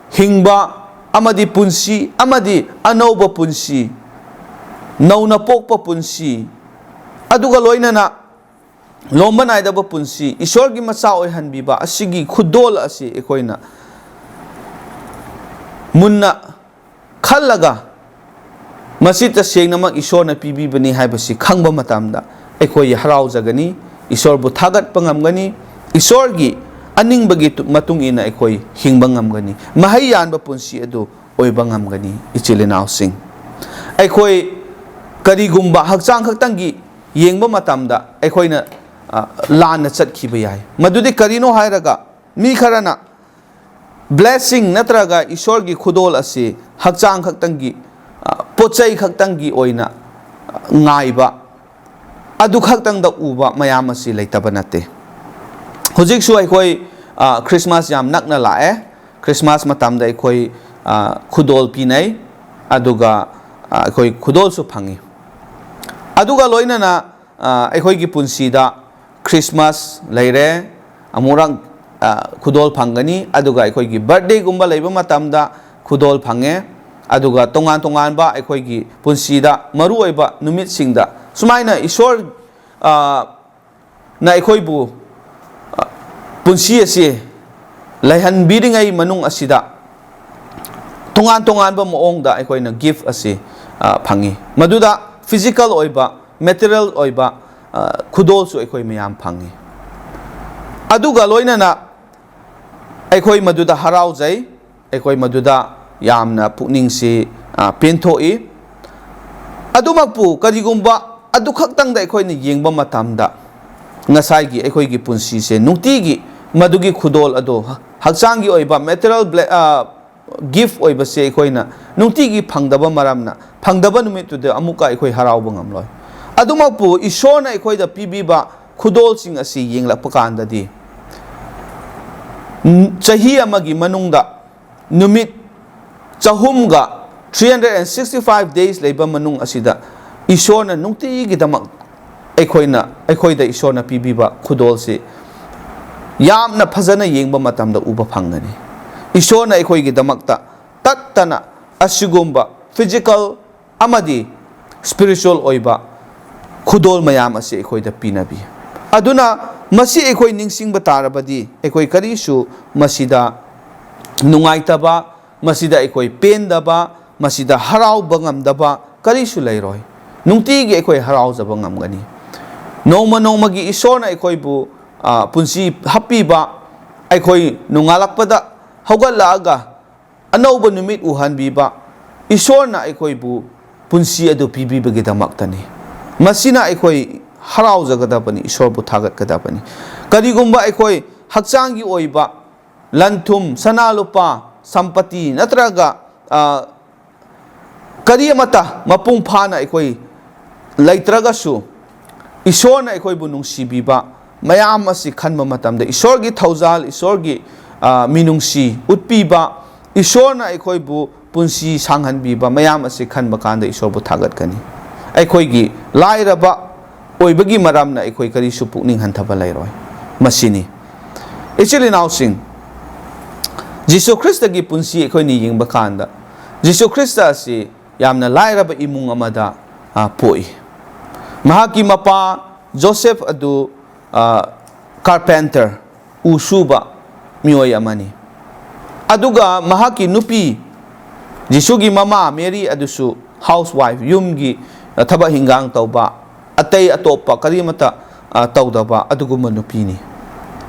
ꯍꯤꯡꯕ ꯑꯃꯗꯤ ꯄꯨꯟꯁꯤ ꯑꯃꯗꯤ ꯑꯅꯧꯕ ꯄꯨꯟꯁꯤ, ꯅꯧꯅ ꯄꯣꯛꯄ ꯄꯨꯟꯁꯤ, ꯑꯗꯨꯒ ꯂꯣꯏꯅꯅ ꯂꯣꯝꯕ ꯅꯥꯏꯗꯕ ꯄꯨꯟꯁꯤ, ꯏꯁꯣꯔꯒꯤ ꯃꯆꯥ ꯑꯣꯏꯍꯟꯕꯤꯕ ꯑꯁꯤꯒꯤ ꯈꯨꯗꯣꯜ ꯑꯁꯤ ꯑꯩꯈꯣꯏꯅ ꯃꯨꯟꯅ ꯈꯜꯂꯒ, ꯃꯁꯤ ꯇꯁꯦꯡꯅꯃꯛ ꯏꯁꯣꯔꯅ ꯄꯤꯕꯤꯕꯅꯤ ꯍꯥꯏꯕꯁꯤ ꯈꯪꯕ ꯃꯇꯝꯗ, ꯑꯩꯈꯣꯏ ꯍꯔꯥꯎꯖꯒꯅꯤ, ꯏꯁꯣꯔꯕꯨ ꯊꯥꯒꯠꯄ ꯉꯝꯒꯅꯤ, ꯏꯁꯣꯔꯒꯤ ꯑꯅꯤꯡꯕꯒꯤ ꯇꯨ-, ꯃꯇꯨꯡ ꯏꯟꯅ ꯑꯩꯈꯣꯏ ꯍꯤꯡꯕ ꯉꯝꯒꯅꯤ, ꯃꯍꯩ ꯌꯥꯟꯕ ꯄꯨꯟꯁꯤ ꯑꯗꯨ ꯑꯣꯏꯕ ꯉꯝꯒꯅꯤ꯫ ꯏꯆꯤꯜ ꯏꯅꯥꯎꯁꯤꯡ, ꯑꯩꯈꯣꯏ ꯀꯔꯤꯒꯨꯝꯕ ꯍꯛꯆꯥꯡ ꯈꯛꯇꯪꯒꯤ ꯌꯦꯡꯕ ꯃꯇꯝꯗ, ꯑꯩꯈꯣꯏꯅ, ꯑ, ꯂꯥꯟꯅ ꯆꯠꯈꯤꯕ ꯌꯥꯏ꯫ ꯃꯗꯨꯗꯤ ꯀꯔꯤꯅꯣ ꯍꯥꯏꯔꯒ, ꯃꯤ ꯈꯔꯅ blessing ꯅꯠꯇ꯭ꯔꯒ ꯏꯁꯣꯔꯒꯤ ꯈꯨꯗꯣꯜ ꯑꯁꯤ ꯍꯛꯆꯥꯡ ꯈꯛꯇꯪꯒꯤ, ꯑ, ꯄꯣꯠ ꯆꯩ ꯈꯛꯇꯪꯒꯤ ꯑꯣꯏꯅ, ꯑ, ꯉꯥꯏꯕ, ꯑꯗꯨ ꯈꯛꯇꯪꯗ ꯎꯕ ꯃꯌꯥꯝ ꯑꯁꯤ ꯂꯩꯇꯕ ꯅꯠꯇꯦ꯫ ꯍꯧꯖꯤꯛꯁꯨ ꯑꯩꯈꯣꯏ, ꯑ, Christmas ꯌꯥꯝ ꯅꯛꯅ ꯂꯥꯛꯑꯦ꯫ Christmas ꯃꯇꯝꯗ ꯑꯩꯈꯣꯏ, ꯑ, ꯈꯨꯗꯣꯜ ꯄꯤꯅꯩ, ꯑꯗꯨꯒ, ꯑ, ꯑꯩꯈꯣꯏ ꯈꯨꯗꯣꯜꯁꯨ ꯐꯪꯉꯤ꯫ ꯑꯗꯨꯒ ꯂꯣꯏꯅꯅ, ꯑ, ꯑꯩꯈꯣꯏꯒꯤ ꯄꯨꯟꯁꯤꯗ Christmas ꯂꯩꯔꯦ, ꯑꯃꯨꯔꯛ, ꯑ, ꯈꯨꯗꯣꯜ ꯐꯪꯒꯅꯤ, ꯑꯗꯨꯒ ꯑꯩꯈꯣꯏꯒꯤ birthdayꯒꯨꯝꯕ ꯂꯩꯕ ꯃꯇꯝꯗ ꯈꯨꯗꯣꯜ ꯐꯪꯉꯦ, ꯑꯗꯨꯒ ꯇꯣꯉꯥꯟ ꯇꯣꯉꯥꯟꯕ ꯑꯩꯈꯣꯏꯒꯤ ꯄꯨꯟꯁꯤꯗ ꯃꯔꯨꯑꯣꯏꯕ ꯅꯨꯃꯤꯠꯁꯤꯡꯗ ꯁꯨꯃꯥꯏꯅ ꯏꯁꯣꯔ, ꯑ, ꯅ ꯑꯩꯈꯣꯏꯕꯨ, ꯑ, ꯄꯨꯟꯁꯤ ꯑꯁꯤ ꯂꯩꯍꯟꯕꯤꯔꯤꯉꯩ ꯃꯅꯨꯡ ꯑꯁꯤꯗ ꯇꯣꯉꯥꯟ ꯇꯣꯉꯥꯟꯕ ꯃꯑꯣꯡꯗ ꯑꯩꯈꯣꯏꯅ gift ꯑꯁꯤ, ꯑ, ꯐꯪꯉꯤ꯫ ꯃꯗꯨꯗ physical ꯑꯣꯏꯕ, material ꯑꯣꯏꯕ, ꯑ, ꯈꯨꯗꯣꯜꯁꯨ ꯑꯩꯈꯣꯏ ꯃꯌꯥꯝ ꯐꯪꯉꯤ꯫ ꯑꯗꯨꯒ ꯂꯣꯏꯅꯅ ꯑꯩꯈꯣꯏ ꯃꯗꯨꯗ ꯍꯔꯥꯎꯖꯩ, ꯑꯩꯈꯣꯏ ꯃꯗꯨꯗ ꯌꯥꯝꯅ ꯄꯨꯛꯅꯤꯡꯁꯤ, ꯑ, ꯄꯦꯟꯊꯣꯛꯏ꯫ ꯑꯗꯨꯃꯛꯄꯨ ꯀꯔꯤꯒꯨꯝꯕ ꯑꯗꯨꯈꯛꯇꯪꯗ ꯑꯩꯈꯣꯏꯅ ꯌꯦꯡꯕ ꯃꯇꯝꯗ, ꯉꯁꯥꯏꯒꯤ ꯑꯩꯈꯣꯏꯒꯤ ꯄꯨꯟꯁꯤꯁꯦ ꯅꯨꯡꯇꯤꯒꯤ ꯃꯗꯨꯒꯤ ꯈꯨꯗꯣꯜ ꯑꯗꯣ, ꯍꯛꯆꯥꯡꯒꯤ ꯑꯣꯏꯕ ꯃꯦꯇꯔꯤꯌꯦꯜ ꯕ꯭ꯂꯦ-, ꯑ, ꯒꯤꯐ ꯑꯣꯏꯕꯁꯦ ꯑꯩꯈꯣꯏꯅ ꯅꯨꯡꯇꯤꯒꯤ ꯐꯪꯗꯕ ꯃꯔꯝꯅ, ꯐꯪꯗꯕ ꯅꯨꯃꯤꯠꯇꯨꯗ ꯑꯃꯨꯛꯀ ꯑꯩꯈꯣꯏ ꯍꯔꯥꯎꯕ ꯉꯝꯂꯣꯏ꯫ ꯑꯗꯨꯃꯛꯄꯨ ꯏꯁꯣꯔꯅ ꯑꯩꯈꯣꯏꯗ ꯄꯤꯕꯤꯕ ꯈꯨꯗꯣꯜꯁꯤꯡ ꯑꯁꯤ ꯌꯦꯡꯂꯛꯄ ꯀꯥꯟꯗꯗꯤ, ꯎꯝ, ꯆꯍꯤ ꯑꯃꯒꯤ ꯃꯅꯨꯡꯗ ꯅꯨꯃꯤꯠ ꯆꯍꯨꯝꯒ, three hundred and sixty five days ꯂꯩꯕ ꯃꯅꯨꯡ ꯑꯁꯤꯗ, ꯏꯁꯣꯔꯅ ꯅꯨꯡꯇꯤꯒꯤꯗꯃꯛ ꯑꯩꯈꯣꯏꯅ, ꯑꯩꯈꯣꯏꯗ ꯏꯁꯣꯔꯅ ꯄꯤꯕꯤꯕ ꯈꯨꯗꯣꯜꯁꯤ ꯌꯥꯝꯅ ꯐꯖꯅ ꯌꯦꯡꯕ ꯃꯇꯝꯗ ꯎꯕ ꯐꯪꯒꯅꯤ꯫ ꯏꯁꯣꯔꯅ ꯑꯩꯈꯣꯏꯒꯤꯗꯃꯛꯇ ꯇꯠꯇꯅ ꯑꯁꯤꯒꯨꯝꯕ ꯐꯤꯖꯤꯀꯦꯜ ꯑꯃꯗꯤ ꯁ꯭ꯄꯤꯔꯤꯆꯨꯋꯦꯜ ꯑꯣꯏꯕ ꯈꯨꯗꯣꯜ ꯃꯌꯥꯝ ꯑꯁꯤ ꯑꯩꯈꯣꯏꯗ ꯄꯤꯅꯕꯤ꯫ ꯑꯗꯨꯅ ꯃꯁꯤ ꯑꯩꯈꯣꯏ ꯅꯤꯡꯁꯤꯡꯕ ꯇꯥꯔꯕꯗꯤ, ꯑꯩꯈꯣꯏ ꯀꯔꯤꯁꯨ ꯃꯁꯤꯗ ꯅꯨꯡꯉꯥꯏꯇꯕ, ꯃꯁꯤꯗ ꯑꯩꯈꯣꯏ ꯄꯦꯟꯗꯕ, ꯃꯁꯤꯗ ꯍꯔꯥꯎꯕ ꯉꯝꯗꯕ ꯀꯔꯤꯁꯨ ꯂꯩꯔꯣꯏ꯫ ꯅꯨꯡꯇꯤꯒꯤ ꯑꯩꯈꯣꯏ ꯍꯔꯥꯎꯖꯕ ꯉꯝꯒꯅꯤ꯫ ꯅꯣꯡꯃ ꯅꯣꯡꯃꯒꯤ ꯏꯁꯣꯔꯅ ꯑꯩꯈꯣꯏꯕꯨ, ꯑ, ꯄꯨꯟꯁꯤ ꯍꯥꯞꯄꯤꯕ, ꯑꯩꯈꯣꯏ ꯅꯣꯡꯉꯥꯜꯂꯛꯄꯗ ꯍꯧꯒꯠꯂꯛꯑꯒ ꯑꯅꯧꯕ ꯅꯨꯃꯤꯠ ꯎꯍꯟꯕꯤꯕ ꯏꯁꯣꯔꯅ ꯑꯩꯈꯣꯏꯕꯨ ꯄꯨꯟꯁꯤ ꯑꯗꯨ ꯄꯤꯕꯤꯕꯒꯤꯗꯃꯛꯇꯅꯤ꯫ ꯃꯁꯤꯅ ꯑꯩꯈꯣꯏ ꯍꯔꯥꯎꯖꯒꯗꯕꯅꯤ, ꯏꯁꯣꯔꯕꯨ ꯊꯥꯒꯠꯀꯗꯕꯅꯤ꯫ ꯀꯔꯤꯒꯨꯝꯕ ꯑꯩꯈꯣꯏ ꯍꯛꯆꯥꯡꯒꯤ ꯑꯣꯏꯕ ꯂꯟ ꯊꯨꯝ, ꯁꯅꯥ ꯂꯨꯄꯥ, ꯁꯝꯄꯇꯤ ꯅꯠꯇ꯭ꯔꯒ, ꯑ, ꯀꯔꯤ ꯑꯃꯠꯇ ꯃꯄꯨꯡ ꯐꯥꯅ ꯑꯩꯈꯣꯏ ꯂꯩꯇ꯭ꯔꯒꯁꯨ, ꯏꯁꯣꯔꯅ ꯑꯩꯈꯣꯏꯕꯨ ꯅꯨꯡꯁꯤꯕꯤꯕ ꯃꯌꯥꯝ ꯑꯁꯤ ꯈꯟꯕ ꯃꯇꯝꯗ, ꯏꯁꯣꯔꯒꯤ ꯊꯧꯖꯥꯜ, ꯏꯁꯣꯔꯒꯤ, ꯑ, ꯃꯤꯅꯨꯡꯁꯤ ꯎꯠꯄꯤꯕ, ꯏꯁꯣꯔꯅ ꯑꯩꯈꯣꯏꯕꯨ ꯄꯨꯟꯁꯤ ꯁꯥꯡꯍꯟꯕꯤꯕ ꯃꯌꯥꯝ ꯑꯁꯤ ꯈꯟꯕ ꯀꯥꯟꯗ ꯏꯁꯣꯔꯕꯨ ꯊꯥꯒꯠꯀꯅꯤ꯫ ꯑꯩꯈꯣꯏꯒꯤ ꯂꯥꯏꯔꯕ ꯑꯣꯏꯕꯒꯤ ꯃꯔꯝꯅ ꯑꯩꯈꯣꯏ ꯀꯔꯤꯁꯨ ꯄꯨꯛꯅꯤꯡ ꯍꯟꯊꯕ ꯂꯩꯔꯣꯏ꯫ ꯃꯁꯤꯅꯤ꯫ ꯏꯆꯤꯜ ꯏꯅꯥꯎꯁꯤꯡ, ꯖꯤꯁꯨ ꯈ꯭ꯔꯤꯁꯇꯒꯤ ꯄꯨꯟꯁꯤ ꯑꯩꯈꯣꯏꯅ ꯌꯦꯡꯕ ꯀꯥꯟꯗ, ꯖꯤꯁꯨ ꯈ꯭ꯔꯤꯁꯇ ꯑꯁꯤ ꯌꯥꯝꯅ ꯂꯥꯏꯔꯕ ꯏꯃꯨꯡ ꯑꯃꯗ, ꯑ, ꯄꯣꯛꯏ꯫ ꯃꯍꯥꯛꯀꯤ ꯃꯄꯥ ꯖꯣꯁꯦꯐ ꯑꯗꯨ, ꯑ, ꯀꯥꯔꯄꯦꯟꯇꯔ, ꯎ ꯁꯨꯕ ꯃꯤꯑꯣꯏ ꯑꯃꯅꯤ꯫ ꯑꯗꯨꯒ ꯃꯍꯥꯛꯀꯤ ꯅꯨꯄꯤ, ꯖꯤꯁꯨꯒꯤ ꯃꯃꯥ ꯃꯦꯔꯤ ꯑꯗꯨꯁꯨ ꯍꯥꯎꯁ ꯋꯥꯏꯐ, ꯌꯨꯝꯒꯤ ꯊꯕꯛ ꯍꯤꯡꯒꯥꯡ ꯇꯧꯕ, ꯑꯇꯩ ꯑꯇꯣꯞꯄ ꯀꯔꯤꯃꯠꯇ, ꯑ, ꯇꯧꯗꯕ ꯑꯗꯨꯒꯨꯝꯕ ꯅꯨꯄꯤꯅꯤ꯫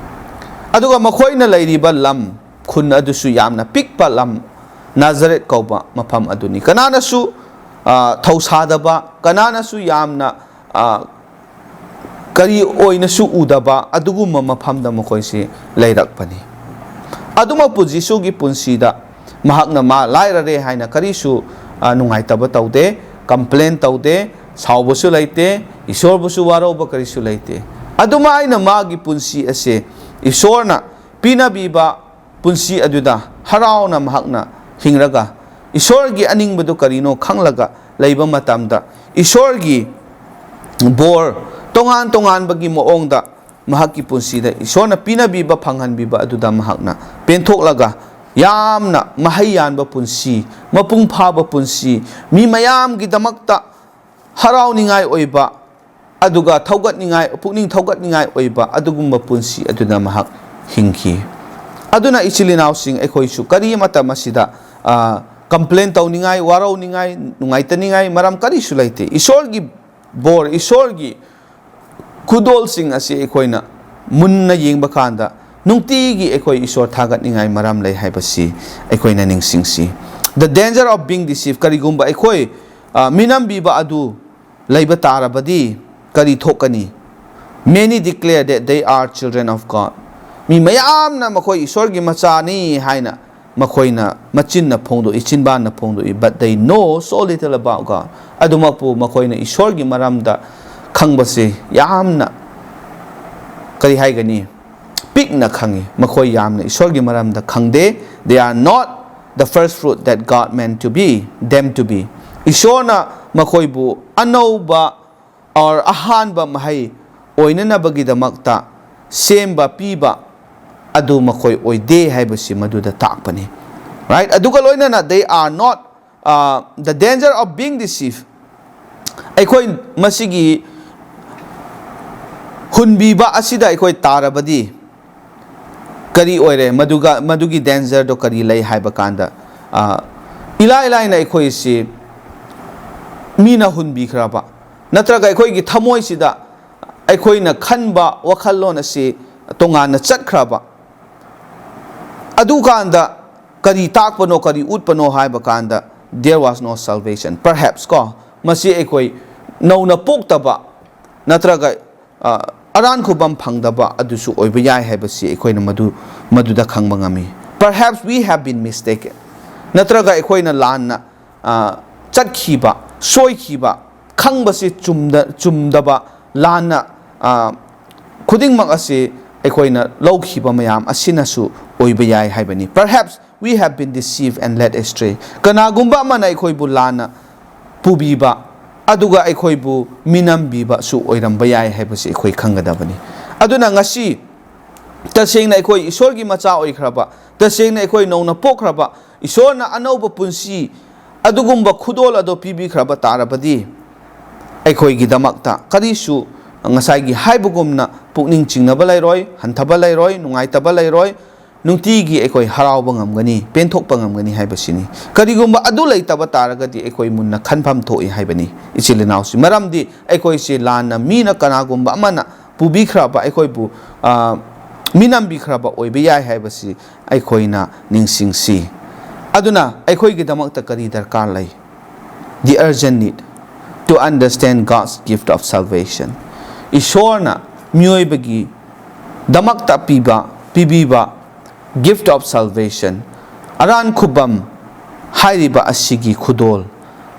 ꯑꯗꯨꯒ ꯃꯈꯣꯏꯅ ꯂꯩꯔꯤꯕ ꯂꯝ, ꯈꯨꯟ ꯑꯗꯨꯁꯨ ꯌꯥꯝꯅ ꯄꯤꯛꯄ ꯂꯝ, ꯅꯥꯖꯔꯦꯠ ꯀꯧꯕ ꯃꯐꯝ ꯑꯗꯨꯅꯤ꯫ ꯀꯅꯥꯅꯁꯨ, ꯑ, ꯊꯧꯁꯥꯗꯕ, ꯀꯅꯥꯅꯁꯨ ꯌꯥꯝꯅ, ꯑ, ꯀꯔꯤ ꯑꯣꯏꯅꯁꯨ ꯎꯗꯕ ꯑꯗꯨꯒꯨꯝꯕ ꯃꯐꯝꯗ ꯃꯈꯣꯏꯁꯤ ꯂꯩꯔꯛꯄꯅꯤ꯫ ꯑꯗꯨꯃꯛꯄꯨ ꯖꯤꯁꯨꯒꯤ ꯄꯨꯟꯁꯤꯗ ꯃꯍꯥꯛꯅ ꯃꯥ ꯂꯥꯏꯔꯔꯦ ꯍꯥꯏꯅ ꯀꯔꯤꯁꯨ, ꯑ, ꯅꯨꯡꯉꯥꯏꯇꯕ ꯇꯧꯗꯦ, complain ꯇꯧꯗꯦ, ꯁꯥꯎꯕꯁꯨ ꯂꯩꯇꯦ, ꯏꯁꯣꯔꯕꯨꯁꯨ ꯋꯥꯔꯧꯕ ꯀꯔꯤꯁꯨ ꯂꯩꯇꯦ꯫ ꯑꯗꯨꯃꯥꯏꯅ ꯃꯥꯒꯤ ꯄꯨꯟꯁꯤ ꯑꯁꯦ ꯏꯁꯣꯔꯅ ꯄꯤꯅꯕꯤꯕ ꯄꯨꯟꯁꯤ ꯑꯗꯨꯗ ꯍꯔꯥꯎꯅ ꯃꯍꯥꯛꯅ ꯍꯤꯡꯂꯒ, ꯏꯁꯣꯔꯒꯤ ꯑꯅꯤꯡꯕꯗꯨ ꯀꯔꯤꯅꯣ ꯈꯪꯂꯒ ꯂꯩꯕ ꯃꯇꯝꯗ, ꯏꯁꯣꯔꯒꯤ ꯕꯣꯔ ꯇꯣꯉꯥꯟ ꯇꯣꯉꯥꯟꯕꯒꯤ ꯃꯑꯣꯡꯗ ꯃꯍꯥꯛꯀꯤ ꯄꯨꯟꯁꯤꯗ ꯏꯁꯣꯔꯅ ꯄꯤꯅꯕꯤꯕ, ꯐꯪꯍꯟꯕꯤꯕ ꯑꯗꯨꯗ ꯃꯍꯥꯛꯅ ꯄꯦꯟꯊꯣꯛꯂꯒ, ꯌꯥꯝꯅ ꯃꯍꯩ ꯌꯥꯟꯕ ꯄꯨꯟꯁꯤ, ꯃꯄꯨꯡ ꯐꯥꯕ ꯄꯨꯟꯁꯤ, ꯃꯤ ꯃꯌꯥꯝꯒꯤꯗꯃꯛꯇ ꯍꯔꯥꯎꯅꯤꯡꯉꯥꯏ ꯑꯣꯏꯕ, ꯑꯗꯨꯒ ꯊꯧꯒꯠꯅꯤꯡꯉꯥꯏ, ꯄꯨꯛꯅꯤꯡ ꯊꯧꯒꯠꯅꯤꯡꯉꯥꯏ ꯑꯣꯏꯕ ꯑꯗꯨꯒꯨꯝꯕ ꯄꯨꯟꯁꯤ ꯑꯗꯨꯗ ꯃꯍꯥꯛ ꯍꯤꯡꯈꯤ꯫ ꯑꯗꯨꯅ ꯏꯆꯤꯜ ꯏꯅꯥꯎꯁꯤꯡ, ꯑꯩꯈꯣꯏꯁꯨ ꯀꯔꯤ ꯃꯇꯝ ꯑꯁꯤꯗ, ꯑ, complain ꯇꯧꯅꯤꯡꯉꯥꯏ, ꯋꯥꯔꯧꯅꯤꯡꯉꯥꯏ, ꯅꯨꯡꯉꯥꯏꯇꯅꯤꯡꯉꯥꯏ ꯃꯔꯝ ꯀꯔꯤꯁꯨ ꯂꯩꯇꯦ꯫ ꯏꯁꯣꯔꯒꯤ ꯕꯣꯔ, ꯏꯁꯣꯔꯒꯤ ꯈꯨꯗꯣꯜꯁꯤꯡ ꯑꯁꯤ ꯑꯩꯈꯣꯏꯅ ꯃꯨꯟꯅ ꯌꯦꯡꯕ ꯀꯥꯟꯗ, ꯅꯨꯡꯇꯤꯒꯤ ꯑꯩꯈꯣꯏ ꯏꯁꯣꯔ ꯊꯥꯒꯠꯅꯤꯡꯉꯥꯏ ꯃꯔꯝ ꯂꯩ ꯍꯥꯏꯕꯁꯤ ꯑꯩꯈꯣꯏꯅ ꯅꯤꯡꯁꯤꯡꯁꯤ꯫ The danger of being deceived, ꯀꯔꯤꯒꯨꯝꯕ ꯑꯩꯈꯣꯏ, ꯑ, ꯃꯤꯅꯝꯕꯤꯕ ꯑꯗꯨ ꯂꯩꯕ ꯇꯥꯔꯕꯗꯤ ꯀꯔꯤ ꯊꯣꯛꯀꯅꯤ? Many declare that they are children of God. ꯃꯤ ꯃꯌꯥꯝꯅ ꯃꯈꯣꯏ ꯏꯁꯣꯔꯒꯤ ꯃꯆꯥꯅꯤ ꯍꯥꯏꯅ ꯃꯈꯣꯏꯅ ꯃꯆꯤꯟꯅ ꯐꯣꯡꯗꯣꯛꯏ, ꯆꯤꯟꯕꯥꯟꯅ ꯐꯣꯡꯗꯣꯛꯏ, but they know so little about God. ꯑꯗꯨꯃꯛꯄꯨ ꯃꯈꯣꯏꯅ ꯏꯁꯣꯔꯒꯤ ꯃꯔꯝꯗ ꯈꯪꯕꯁꯤ ꯌꯥꯝꯅ, ꯀꯔꯤ ꯍꯥꯏꯒꯅꯤ, ꯄꯤꯛꯅ ꯈꯪꯉꯤ꯫ ꯃꯈꯣꯏ ꯌꯥꯝꯅ ꯏꯁꯣꯔꯒꯤ ꯃꯔꯝꯗ ꯈꯪꯗꯦ꯫ They are not the first fruit that God meant to be, them to be. ꯏꯁꯣꯔꯅ ꯃꯈꯣꯏꯕꯨ ꯑꯅꯧꯕ or ꯑꯍꯥꯟꯕ ꯃꯍꯩ ꯑꯣꯏꯅꯅꯕꯒꯤꯗꯃꯛꯇ ꯁꯦꯝꯕ, ꯄꯤꯕ ꯑꯗꯨ ꯃꯈꯣꯏ ꯑꯣꯏꯗꯦ ꯍꯥꯏꯕꯁꯤ ꯃꯗꯨꯗ ꯇꯥꯛꯄꯅꯤ꯫ Right? ꯑꯗꯨꯒ ꯂꯣꯏꯅꯅ, they are not, uh, the danger of being deceived. ꯑꯩꯈꯣꯏ ꯃꯁꯤꯒꯤ ꯍꯨꯟꯕꯤꯕ ꯑꯁꯤꯗ ꯑꯩꯈꯣꯏ ꯇꯥꯔꯕꯗꯤ ꯀꯔꯤ ꯑꯣꯏꯔꯦ? ꯃꯗꯨꯒ, ꯃꯗꯨꯒꯤ dangerꯗꯣ ꯀꯔꯤ ꯂꯩ ꯍꯥꯏꯕ ꯀꯥꯟꯗ, ꯑ, ꯏꯂꯥꯏ ꯂꯥꯏꯅ ꯑꯩꯈꯣꯏꯁꯤ ꯃꯤꯅ ꯍꯨꯟꯕꯤꯈ꯭ꯔꯕ, ꯅꯠꯇ꯭ꯔꯒ ꯑꯩꯈꯣꯏꯒꯤ ꯊꯃꯣꯏꯁꯤꯗ ꯑꯩꯈꯣꯏꯅ ꯈꯟꯕ ꯋꯥꯈꯜꯂꯣꯟ ꯑꯁꯤ ꯇꯣꯉꯥꯟꯅ ꯆꯠꯈ꯭ꯔꯕ, ꯑꯗꯨꯀꯥꯟꯗ ꯀꯔꯤ ꯇꯥꯛꯄꯅꯣ, ꯀꯔꯤ ꯎꯠꯄꯅꯣ ꯍꯥꯏꯕ ꯀꯥꯟꯗ, there was no salvation. Perhaps ꯀꯣ, ꯃꯁꯤ ꯑꯩꯈꯣꯏ ꯅꯧꯅ ꯄꯣꯛꯇꯕ ꯅꯠꯇ꯭ꯔꯒ ꯑ, ꯑꯔꯥꯟ ꯈꯨꯕꯝ ꯐꯪꯗꯕ ꯑꯗꯨꯁꯨ ꯑꯣꯏꯕ ꯌꯥꯏ ꯍꯥꯏꯕꯁꯤ ꯑꯩꯈꯣꯏꯅ ꯃꯗꯨ, ꯃꯗꯨꯗ ꯈꯪꯕ ꯉꯝꯃꯤ꯫ Perhaps we have been mistaken. ꯅꯠꯇ꯭ꯔꯒ ꯑꯩꯈꯣꯏꯅ ꯂꯥꯟꯅ, ꯑ, ꯆꯠꯈꯤꯕ, ꯁꯣꯏꯈꯤꯕ, ꯈꯪꯕꯁꯤ ꯆꯨꯝꯗ-, ꯆꯨꯝꯗꯕ, ꯂꯥꯟꯅ, ꯑ, ꯈꯨꯗꯤꯡꯃꯛ ꯑꯁꯤ ꯑꯩꯈꯣꯏꯅ ꯂꯧꯈꯤꯕ ꯃꯌꯥꯝ ꯑꯁꯤꯅꯁꯨ ꯑꯣꯏꯕ ꯌꯥꯏ ꯍꯥꯏꯕꯅꯤ꯫ Perhaps we have been deceived and led astray. ꯀꯅꯥꯒꯨꯝꯕ ꯑꯃꯅ ꯑꯩꯈꯣꯏꯕꯨ ꯂꯥꯟꯅ ꯄꯨꯕꯤꯕ, ꯑꯗꯨꯒ ꯑꯩꯈꯣꯏꯕꯨ ꯃꯤꯅꯝꯕꯤꯕꯁꯨ ꯑꯣꯏꯔꯝꯕ ꯌꯥꯏ ꯍꯥꯏꯕꯁꯤ ꯑꯩꯈꯣꯏ ꯈꯪꯒꯗꯕꯅꯤ꯫ ꯑꯗꯨꯅ ꯉꯁꯤ ꯇꯁꯦꯡꯅ ꯑꯩꯈꯣꯏ ꯏꯁꯣꯔꯒꯤ ꯃꯆꯥ ꯑꯣꯏꯈ꯭ꯔꯕ, ꯇꯁꯦꯡꯅ ꯑꯩꯈꯣꯏ ꯅꯧꯅ ꯄꯣꯛꯈ꯭ꯔꯕ, ꯏꯁꯣꯔꯅ ꯑꯅꯧꯕ ꯄꯨꯟꯁꯤ ꯑꯗꯨꯒꯨꯝꯕ ꯈꯨꯗꯣꯜ ꯑꯗꯨ ꯄꯤꯕꯤꯈ꯭ꯔꯕ ꯇꯥꯔꯕꯗꯤ, ꯑꯩꯈꯣꯏꯒꯤꯗꯃꯛꯇ ꯀꯔꯤꯁꯨ ꯉꯁꯥꯏꯒꯤ ꯍꯥꯏꯕꯒꯨꯝꯅ ꯄꯨꯛꯅꯤꯡ ꯆꯤꯡꯅꯕ ꯂꯩꯔꯣꯏ, ꯍꯟꯊꯕ ꯂꯩꯔꯣꯏ, ꯅꯨꯡꯉꯥꯏꯇꯕ ꯂꯩꯔꯣꯏ, ꯅꯨꯡꯇꯤꯒꯤ ꯑꯩꯈꯣꯏ ꯍꯔꯥꯎꯕ ꯉꯝꯒꯅꯤ, ꯄꯦꯟꯊꯣꯛꯄ ꯉꯝꯒꯅꯤ ꯍꯥꯏꯕꯁꯤꯅꯤ꯫ ꯀꯔꯤꯒꯨꯝꯕ ꯑꯗꯨ ꯂꯩꯇꯕ ꯇꯥꯔꯒꯗꯤ ꯑꯩꯈꯣꯏ ꯃꯨꯟꯅ ꯈꯟꯐꯝ ꯊꯣꯛꯏ ꯍꯥꯏꯕꯅꯤ, ꯏꯆꯤꯜ ꯏꯅꯥꯎꯁꯤ꯫ ꯃꯔꯝꯗꯤ ꯑꯩꯈꯣꯏꯁꯤ ꯂꯥꯟꯅ ꯃꯤꯅ ꯀꯅꯥꯒꯨꯝꯕ ꯑꯃꯅ ꯄꯨꯕꯤꯈ꯭ꯔꯕ, ꯑꯩꯈꯣꯏꯕꯨ, ꯑ, ꯃꯤꯅꯝꯕꯤꯈ꯭ꯔꯕ ꯑꯣꯏꯕ ꯌꯥꯏ ꯍꯥꯏꯕꯁꯤ ꯑꯩꯈꯣꯏꯅ ꯅꯤꯡꯁꯤꯡꯁꯤ꯫ ꯑꯗꯨꯅ ꯑꯩꯈꯣꯏꯒꯤꯗꯃꯛꯇ ꯀꯔꯤ ꯗꯔꯀꯥꯔ ꯂꯩ? The urgent need to understand God's gift of salvation. ꯏꯁꯣꯔꯅ ꯃꯤꯑꯣꯏꯕꯒꯤ ꯗꯃꯛꯇ ꯄꯤꯕ, ꯄꯤꯕꯤꯕ gift of salvation, ꯑꯔꯥꯟ ꯈꯨꯕꯝ ꯍꯥꯏꯔꯤꯕ ꯑꯁꯤꯒꯤ ꯈꯨꯗꯣꯜ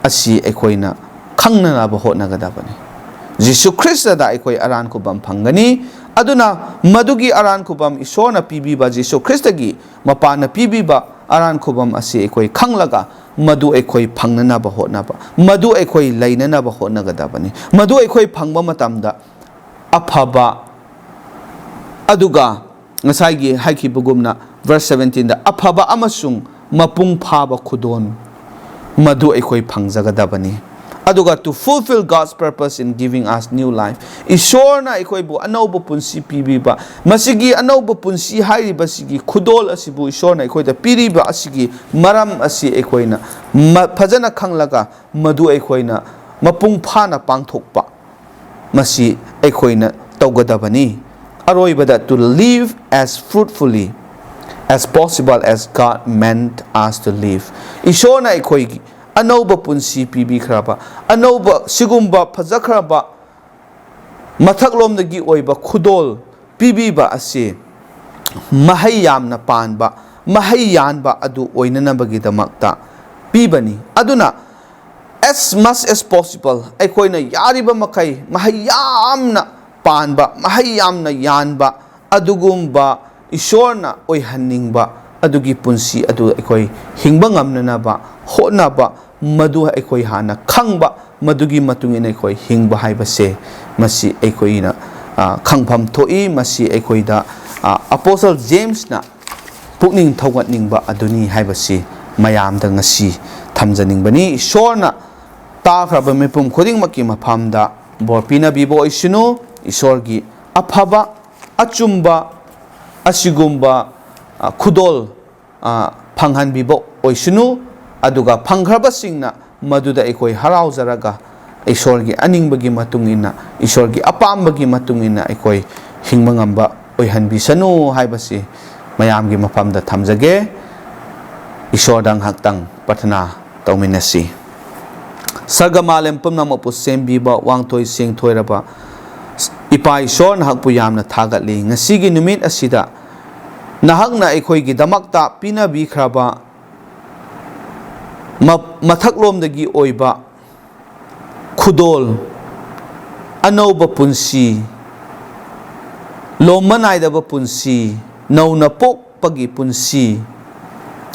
ꯑꯁꯤ ꯑꯩꯈꯣꯏꯅ ꯈꯪꯅꯅꯕ ꯍꯣꯠꯅꯒꯗꯕꯅꯤ꯫ ꯖꯤꯁꯨ ꯈ꯭ꯔꯤꯁꯇꯗ ꯑꯩꯈꯣꯏ ꯑꯔꯥꯟ ꯈꯨꯕꯝ ꯐꯪꯒꯅꯤ꯫ ꯑꯗꯨꯅ ꯃꯗꯨꯒꯤ ꯑꯔꯥꯟ ꯈꯨꯕꯝ, ꯏꯁꯣꯔꯅ ꯄꯤꯕꯤꯕ, ꯖꯤꯁꯨ ꯈ꯭ꯔꯤꯁꯇꯒꯤ ꯃꯄꯥꯟꯅ ꯄꯤꯕꯤꯕ ꯑꯔꯥꯟ ꯈꯨꯕꯝ ꯑꯁꯤ ꯑꯩꯈꯣꯏ ꯈꯪꯂꯒ ꯃꯗꯨ ꯑꯩꯈꯣꯏ ꯐꯪꯅꯅꯕ ꯍꯣꯠꯅꯕ, ꯃꯗꯨ ꯑꯩꯈꯣꯏ ꯂꯩꯅꯅꯕ ꯍꯣꯠꯅꯒꯗꯕꯅꯤ꯫ ꯃꯗꯨ ꯑꯩꯈꯣꯏ ꯐꯪꯕ ꯃꯇꯝꯗ ꯑꯐꯕ, ꯑꯗꯨꯒ ꯉꯁꯥꯏꯒꯤ ꯍꯥꯏꯈꯤꯕꯒꯨꯝꯅ verse seventeenꯗ ꯑꯐꯕ ꯑꯃꯁꯨꯡ ꯃꯄꯨꯡ ꯐꯥꯕ ꯈꯨꯗꯣꯜ ꯃꯗꯨ ꯑꯩꯈꯣꯏ ꯐꯪꯖꯒꯗꯕꯅꯤ꯫ ꯑꯗꯨꯒ to fulfill God's purpose in giving us new life, ꯏꯁꯣꯔꯅ ꯑꯩꯈꯣꯏꯕꯨ ꯑꯅꯧꯕ ꯄꯨꯟꯁꯤ ꯄꯤꯕꯤꯕ, ꯃꯁꯤꯒꯤ ꯑꯅꯧꯕ ꯄꯨꯟꯁꯤ ꯍꯥꯏꯔꯤꯕꯁꯤꯒꯤ ꯈꯨꯗꯣꯜ ꯑꯁꯤꯕꯨ ꯏꯁꯣꯔꯅ ꯑꯩꯈꯣꯏꯗ ꯄꯤꯔꯤꯕ ꯑꯁꯤꯒꯤ ꯃꯔꯝ ꯑꯁꯤ ꯑꯩꯈꯣꯏꯅ ꯃ-, ꯐꯖꯅ ꯈꯪꯂꯒ ꯃꯗꯨ ꯑꯩꯈꯣꯏꯅ ꯃꯄꯨꯡ ꯐꯥꯅ ꯄꯥꯡꯊꯣꯛꯄ, ꯃꯁꯤ ꯑꯩꯈꯣꯏꯅ ꯇꯧꯒꯗꯕꯅꯤ꯫ ꯑꯔꯣꯏꯕꯗ, to live as fruitfully as possible as God meant us to live. ꯏꯁꯣꯔꯅ ꯑꯩꯈꯣꯏꯒꯤ ꯑꯅꯧꯕ ꯄꯨꯟꯁꯤ ꯄꯤꯕꯤꯈ꯭ꯔꯕ, ꯑꯅꯧꯕ ꯁꯤꯒꯨꯝꯕ ꯐꯖꯈ꯭ꯔꯕ ꯃꯊꯛꯂꯣꯝꯗꯒꯤ ꯑꯣꯏꯕ ꯈꯨꯗꯣꯜ ꯄꯤꯕꯤꯕ ꯑꯁꯤ ꯃꯍꯩ ꯌꯥꯝꯅ ꯄꯥꯟꯕ, ꯃꯍꯩ ꯌꯥꯟꯕ ꯑꯗꯨ ꯑꯣꯏꯅꯅꯕꯒꯤꯗꯃꯛꯇ ꯄꯤꯕꯅꯤ꯫ ꯑꯗꯨꯅ as much as possible ꯑꯩꯈꯣꯏꯅ ꯌꯥꯔꯤꯕ ꯃꯈꯩ ꯃꯍꯩ ꯌꯥꯝꯅ ꯄꯥꯟꯕ, ꯃꯍꯩ ꯌꯥꯝꯅ ꯌꯥꯟꯕ ꯑꯗꯨꯒꯨꯝꯕ ꯏꯁꯣꯔꯅ ꯑꯣꯏꯍꯟꯅꯤꯡꯕ ꯑꯗꯨꯒꯤ ꯄꯨꯟꯁꯤ ꯑꯗꯨ ꯑꯩꯈꯣꯏ ꯍꯤꯡꯕ ꯉꯝꯅꯅꯕ ꯍꯣꯠꯅꯕ, ꯃꯗꯨ ꯑꯩꯈꯣꯏ ꯍꯥꯟꯅ ꯈꯪꯕ, ꯃꯗꯨꯒꯤ ꯃꯇꯨꯡ ꯏꯟꯅ ꯑꯩꯈꯣꯏ ꯍꯤꯡꯕ ꯍꯥꯏꯕꯁꯦ, ꯃꯁꯤ ꯑꯩꯈꯣꯏꯅ, ꯑ, ꯈꯪꯐꯝ ꯊꯣꯛꯏ꯫ ꯃꯁꯤ ꯑꯩꯈꯣꯏꯗ, ꯑ, ꯑꯄꯣꯁꯇꯜ ꯖꯦꯝꯁꯅ ꯄꯨꯛꯅꯤꯡ ꯊꯧꯒꯠꯅꯤꯡꯕ ꯑꯗꯨꯅꯤ ꯍꯥꯏꯕꯁꯤ ꯃꯌꯥꯝꯗ ꯉꯁꯤ ꯊꯝꯖꯅꯤꯡꯕꯅꯤ꯫ ꯏꯁꯣꯔꯅ ꯇꯥꯈ꯭ꯔꯕ ꯃꯤꯄꯨꯝ ꯈꯨꯗꯤꯡꯃꯛꯀꯤ ꯃꯐꯝꯗ ꯕꯣꯔ ꯄꯤꯅꯕꯤꯕ ꯑꯣꯏꯁꯅꯨ꯫ ꯏꯁꯣꯔꯒꯤ ꯑꯐꯕ, ꯑꯆꯨꯝꯕ, ꯑꯁꯤꯒꯨꯝꯕ, ꯑ, ꯈꯨꯗꯣꯜ, ꯑ, ꯐꯪꯍꯟꯕꯤꯕ ꯑꯣꯏꯁꯅꯨ꯫ ꯑꯗꯨꯒ ꯐꯪꯈ꯭ꯔꯕꯁꯤꯡꯅ ꯃꯗꯨꯗ ꯑꯩꯈꯣꯏ ꯍꯔꯥꯎꯖꯔꯒ ꯏꯁꯣꯔꯒꯤ ꯑꯅꯤꯡꯕꯒꯤ ꯃꯇꯨꯡ ꯏꯟꯅ, ꯏꯁꯣꯔꯒꯤ ꯑꯄꯥꯝꯕꯒꯤ ꯃꯇꯨꯡ ꯏꯟꯅ ꯑꯩꯈꯣꯏ ꯍꯤꯡꯕ ꯉꯝꯕ ꯑꯣꯏꯍꯟꯕꯤꯁꯅꯨ ꯍꯥꯏꯕꯁꯤ ꯃꯌꯥꯝꯒꯤ ꯃꯐꯝꯗ ꯊꯝꯖꯒꯦ꯫ ꯏꯁꯣꯔꯗ ꯉꯥꯏꯍꯥꯛꯇꯪ ꯄ꯭ꯔꯊꯅꯥ ꯇꯧꯃꯤꯟꯅꯁꯤ꯫ ꯁꯔꯒ ꯃꯥꯂꯦꯝ ꯄꯨꯝꯅꯃꯛꯄꯨ ꯁꯦꯝꯕꯤꯕ, ꯋꯥꯡꯊꯣꯏ ꯁꯦꯡꯊꯣꯏꯔꯕ ꯏꯄꯥ ꯏꯁꯣꯔ, ꯅꯍꯥꯛꯄꯨ ꯌꯥꯝꯅ ꯊꯥꯒꯠꯂꯤ꯫ ꯉꯁꯤꯒꯤ ꯅꯨꯃꯤꯠ ꯑꯁꯤꯗ ꯅꯍꯥꯛꯅ ꯑꯩꯈꯣꯏꯒꯤꯗꯃꯛꯇ ꯄꯤꯅꯕꯤꯈ꯭ꯔꯕ ꯃ-, ꯃꯊꯛꯂꯣꯝꯗꯒꯤ ꯑꯣꯏꯕ ꯈꯨꯗꯣꯜ, ꯑꯅꯧꯕ ꯄꯨꯟꯁꯤ, ꯂꯣꯝꯕ ꯅꯥꯏꯗꯕ ꯄꯨꯟꯁꯤ, ꯅꯧꯅ ꯄꯣꯛꯄꯒꯤ ꯄꯨꯟꯁꯤ,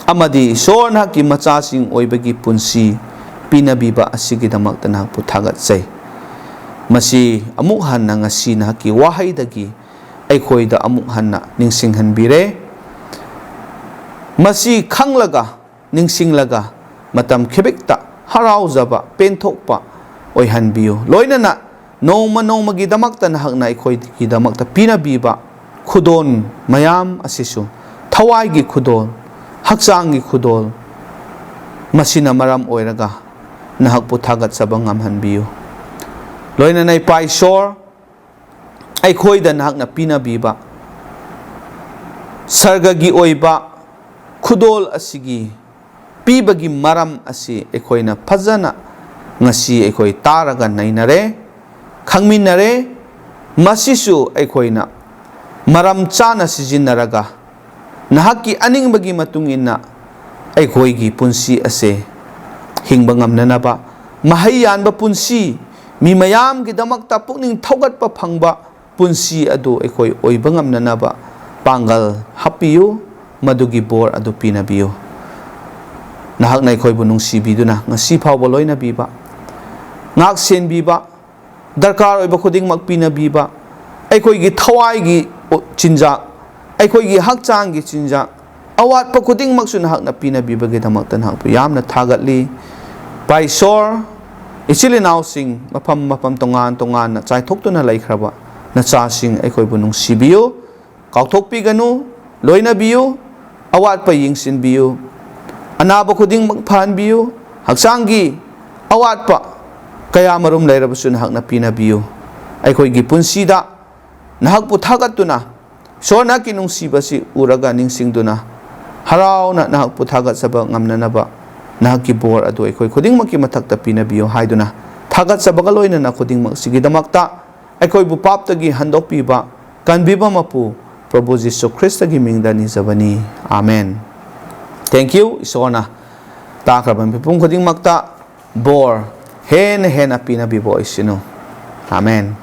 ꯑꯃꯗꯤ ꯏꯁꯣꯔ ꯅꯍꯥꯛꯀꯤ ꯃꯆꯥꯁꯤꯡ ꯑꯣꯏꯕꯒꯤ ꯄꯨꯟꯁꯤ ꯄꯤꯅꯕꯤꯕ ꯑꯁꯤꯒꯤꯗꯃꯛꯇ ꯅꯍꯥꯛꯄꯨ ꯊꯥꯒꯠꯆꯩ꯫ ꯃꯁꯤ ꯑꯃꯨꯛ ꯍꯟꯅ ꯉꯁꯤ ꯅꯍꯥꯛꯀꯤ ꯋꯥꯍꯩꯗꯒꯤ ꯑꯩꯈꯣꯏꯗ ꯑꯃꯨꯛ ꯍꯟꯅ ꯅꯤꯡꯁꯤꯡꯍꯟꯕꯤꯔꯦ꯫ ꯃꯁꯤ ꯈꯪꯂꯒ, ꯅꯤꯡꯁꯤꯡꯂꯒ, ꯃꯇꯝ ꯈꯤꯕꯤꯛꯇ ꯍꯔꯥꯎꯖꯕ, ꯄꯦꯟꯊꯣꯛꯄ ꯑꯣꯏꯍꯟꯕꯤꯌꯨ꯫ ꯂꯣꯏꯅꯅ ꯅꯣꯡꯃ ꯅꯣꯡꯃꯒꯤꯗꯃꯛꯇ ꯅꯍꯥꯛꯅ ꯑꯩꯈꯣꯏꯒꯤꯗꯃꯛꯇ ꯄꯤꯅꯕꯤꯕ ꯈꯨꯗꯣꯜ ꯃꯌꯥꯝ ꯑꯁꯤꯁꯨ, ꯊꯋꯥꯏꯒꯤ ꯈꯨꯗꯣꯜ, ꯍꯛꯆꯥꯡꯒꯤ ꯈꯨꯗꯣꯜ, ꯃꯁꯤꯅ ꯃꯔꯝ ꯑꯣꯏꯔꯒ ꯅꯍꯥꯛꯄꯨ ꯊꯥꯒꯠꯆꯕ ꯉꯝꯍꯟꯕꯤꯌꯨ꯫ ꯂꯣꯏꯅꯅ ꯏꯄꯥ ꯏꯁꯣꯔ, ꯑꯩꯈꯣꯏꯗ ꯅꯍꯥꯛꯅ ꯄꯤꯅꯕꯤꯕ ꯁꯔꯒꯒꯤ ꯑꯣꯏꯕ ꯈꯨꯗꯣꯜ ꯑꯁꯤꯒꯤ ꯄꯤꯕꯒꯤ ꯃꯔꯝ ꯑꯁꯤ ꯑꯩꯈꯣꯏꯅ ꯐꯖꯅ ꯉꯁꯤ ꯑꯩꯈꯣꯏ ꯇꯥꯔꯒ ꯅꯩꯅꯔꯦ, ꯈꯪꯃꯤꯟꯅꯔꯦ꯫ ꯃꯁꯤꯁꯨ ꯑꯩꯈꯣꯏꯅ ꯃꯔꯝ ꯆꯥꯅ ꯁꯤꯖꯤꯟꯅꯔꯒ ꯅꯍꯥꯛꯀꯤ ꯑꯅꯤꯡꯕꯒꯤ ꯃꯇꯨꯡ ꯏꯟꯅ ꯑꯩꯈꯣꯏꯒꯤ ꯄꯨꯟꯁꯤ ꯑꯁꯦ ꯍꯤꯡꯕ ꯉꯝꯅꯅꯕ, ꯃꯍꯩ ꯌꯥꯟꯕ ꯄꯨꯟꯁꯤ, ꯃꯤ ꯃꯌꯥꯝꯒꯤꯗꯃꯛꯇ ꯄꯨꯛꯅꯤꯡ ꯊꯧꯒꯠꯄ ꯐꯪꯕ ꯄꯨꯟꯁꯤ ꯑꯗꯨ ꯑꯩꯈꯣꯏ ꯑꯣꯏꯕ ꯉꯝꯅꯅꯕ ꯄꯥꯡꯒꯜ ꯍꯥꯞꯄꯤꯌꯨ, ꯃꯗꯨꯒꯤ ꯕꯣꯔ ꯑꯗꯨ ꯄꯤꯅꯕꯤꯌꯨ꯫ ꯅꯍꯥꯛꯅ ꯑꯩꯈꯣꯏꯕꯨ ꯅꯨꯡꯁꯤꯕꯤꯗꯨꯅ ꯉꯁꯤ ꯐꯥꯎꯕ ꯂꯣꯏꯅꯕꯤꯕ, ꯉꯥꯛ ꯁꯦꯟꯕꯤꯕ, ꯗꯔꯀꯥꯔ ꯑꯣꯏꯕ ꯈꯨꯗꯤꯡꯃꯛ ꯄꯤꯅꯕꯤꯕ, ꯑꯩꯈꯣꯏꯒꯤ ꯊꯋꯥꯏꯒꯤ ꯆꯤꯟꯖꯥꯛ, ꯑꯩꯈꯣꯏꯒꯤ ꯍꯛꯆꯥꯡꯒꯤ ꯆꯤꯟꯖꯥꯛ, ꯑꯋꯥꯠꯄ ꯈꯨꯗꯤꯡꯃꯛꯁꯨ ꯅꯍꯥꯛꯅ ꯄꯤꯅꯕꯤꯕꯒꯤꯗꯃꯛꯇ ꯅꯍꯥꯛꯄꯨ ꯌꯥꯝꯅ ꯊꯥꯒꯠꯂꯤ꯫ ꯏꯄꯥ ꯏꯁꯣꯔ, ꯏꯆꯤꯜ ꯏꯅꯥꯎꯁꯤꯡ ꯃꯐꯝ ꯃꯐꯝ ꯇꯣꯉꯥꯟ ꯇꯣꯉꯥꯟꯅ ꯆꯥꯏꯊꯣꯛꯇꯨꯅ ꯂꯩꯈ꯭ꯔꯕ ꯅꯆꯥꯁꯤꯡ ꯑꯩꯈꯣꯏꯕꯨ ꯅꯨꯡꯁꯤꯕꯤꯌꯨ, ꯀꯥꯎꯊꯣꯛꯄꯤꯒꯅꯨ, ꯂꯣꯏꯅꯕꯤꯌꯨ, ꯑꯋꯥꯠꯄ ꯌꯦꯡꯁꯤꯟꯕꯤꯌꯨ, ꯑꯅꯥꯕ ꯈꯨꯗꯤꯡꯃꯛ ꯐꯍꯟꯕꯤꯌꯨ, ꯍꯛꯆꯥꯡꯒꯤ ꯑꯋꯥꯠꯄ ꯀꯌꯥ ꯃꯔꯨꯝ ꯂꯩꯔꯕꯁꯨ ꯅꯍꯥꯛꯅ ꯄꯤꯅꯕꯤꯌꯨ꯫ ꯑꯩꯈꯣꯏꯒꯤ ꯄꯨꯟꯁꯤꯗ ꯅꯍꯥꯛꯄꯨ ꯊꯥꯒꯠꯇꯨꯅ, ꯏꯁꯣꯔ ꯅꯍꯥꯛꯀꯤ ꯅꯨꯡꯁꯤꯕꯁꯤ ꯎꯔꯒ ꯅꯤꯡꯁꯤꯡꯗꯨꯅ, ꯍꯔꯥꯎꯅ ꯅꯍꯥꯛꯄꯨ ꯊꯥꯒꯠꯆꯕ ꯉꯝꯅꯅꯕ ꯅꯍꯥꯛꯀꯤ ꯕꯣꯔ ꯑꯗꯨ ꯑꯩꯈꯣꯏ ꯈꯨꯗꯤꯡꯃꯛꯀꯤ ꯃꯊꯛꯇ ꯄꯤꯅꯕꯤꯌꯨ ꯍꯥꯏꯗꯨꯅ, ꯊꯥꯒꯠꯆꯕꯒ ꯂꯣꯏꯅꯅ ꯈꯨꯗꯤꯡꯃꯛꯁꯤꯒꯤꯗꯃꯛꯇ ꯑꯩꯈꯣꯏꯕꯨ ꯄꯥꯞꯇꯒꯤ ꯍꯟꯗꯣꯛꯄꯤꯕ, ꯀꯟꯕꯤꯕ ꯃꯄꯨ ꯄ꯭ꯔꯚꯨ ꯖꯤꯁꯨ ꯈ꯭ꯔꯤꯁꯇꯒꯤ ꯃꯤꯡꯗ ꯅꯤꯖꯕꯅꯤ꯫ ꯑꯥꯃꯦꯟ꯫ Thank you꯫ ꯏꯁꯣꯔꯅ ꯇꯥꯈ꯭ꯔꯕ ꯃꯤꯄꯨꯝ ꯈꯨꯗꯤꯡꯃꯛꯇ ꯕꯣꯔ ꯍꯦꯟꯅ ꯍꯦꯟꯅ ꯄꯤꯅꯕꯤꯕ ꯑꯣꯏꯁꯅꯨ꯫ ꯑꯥꯃꯦꯟ꯫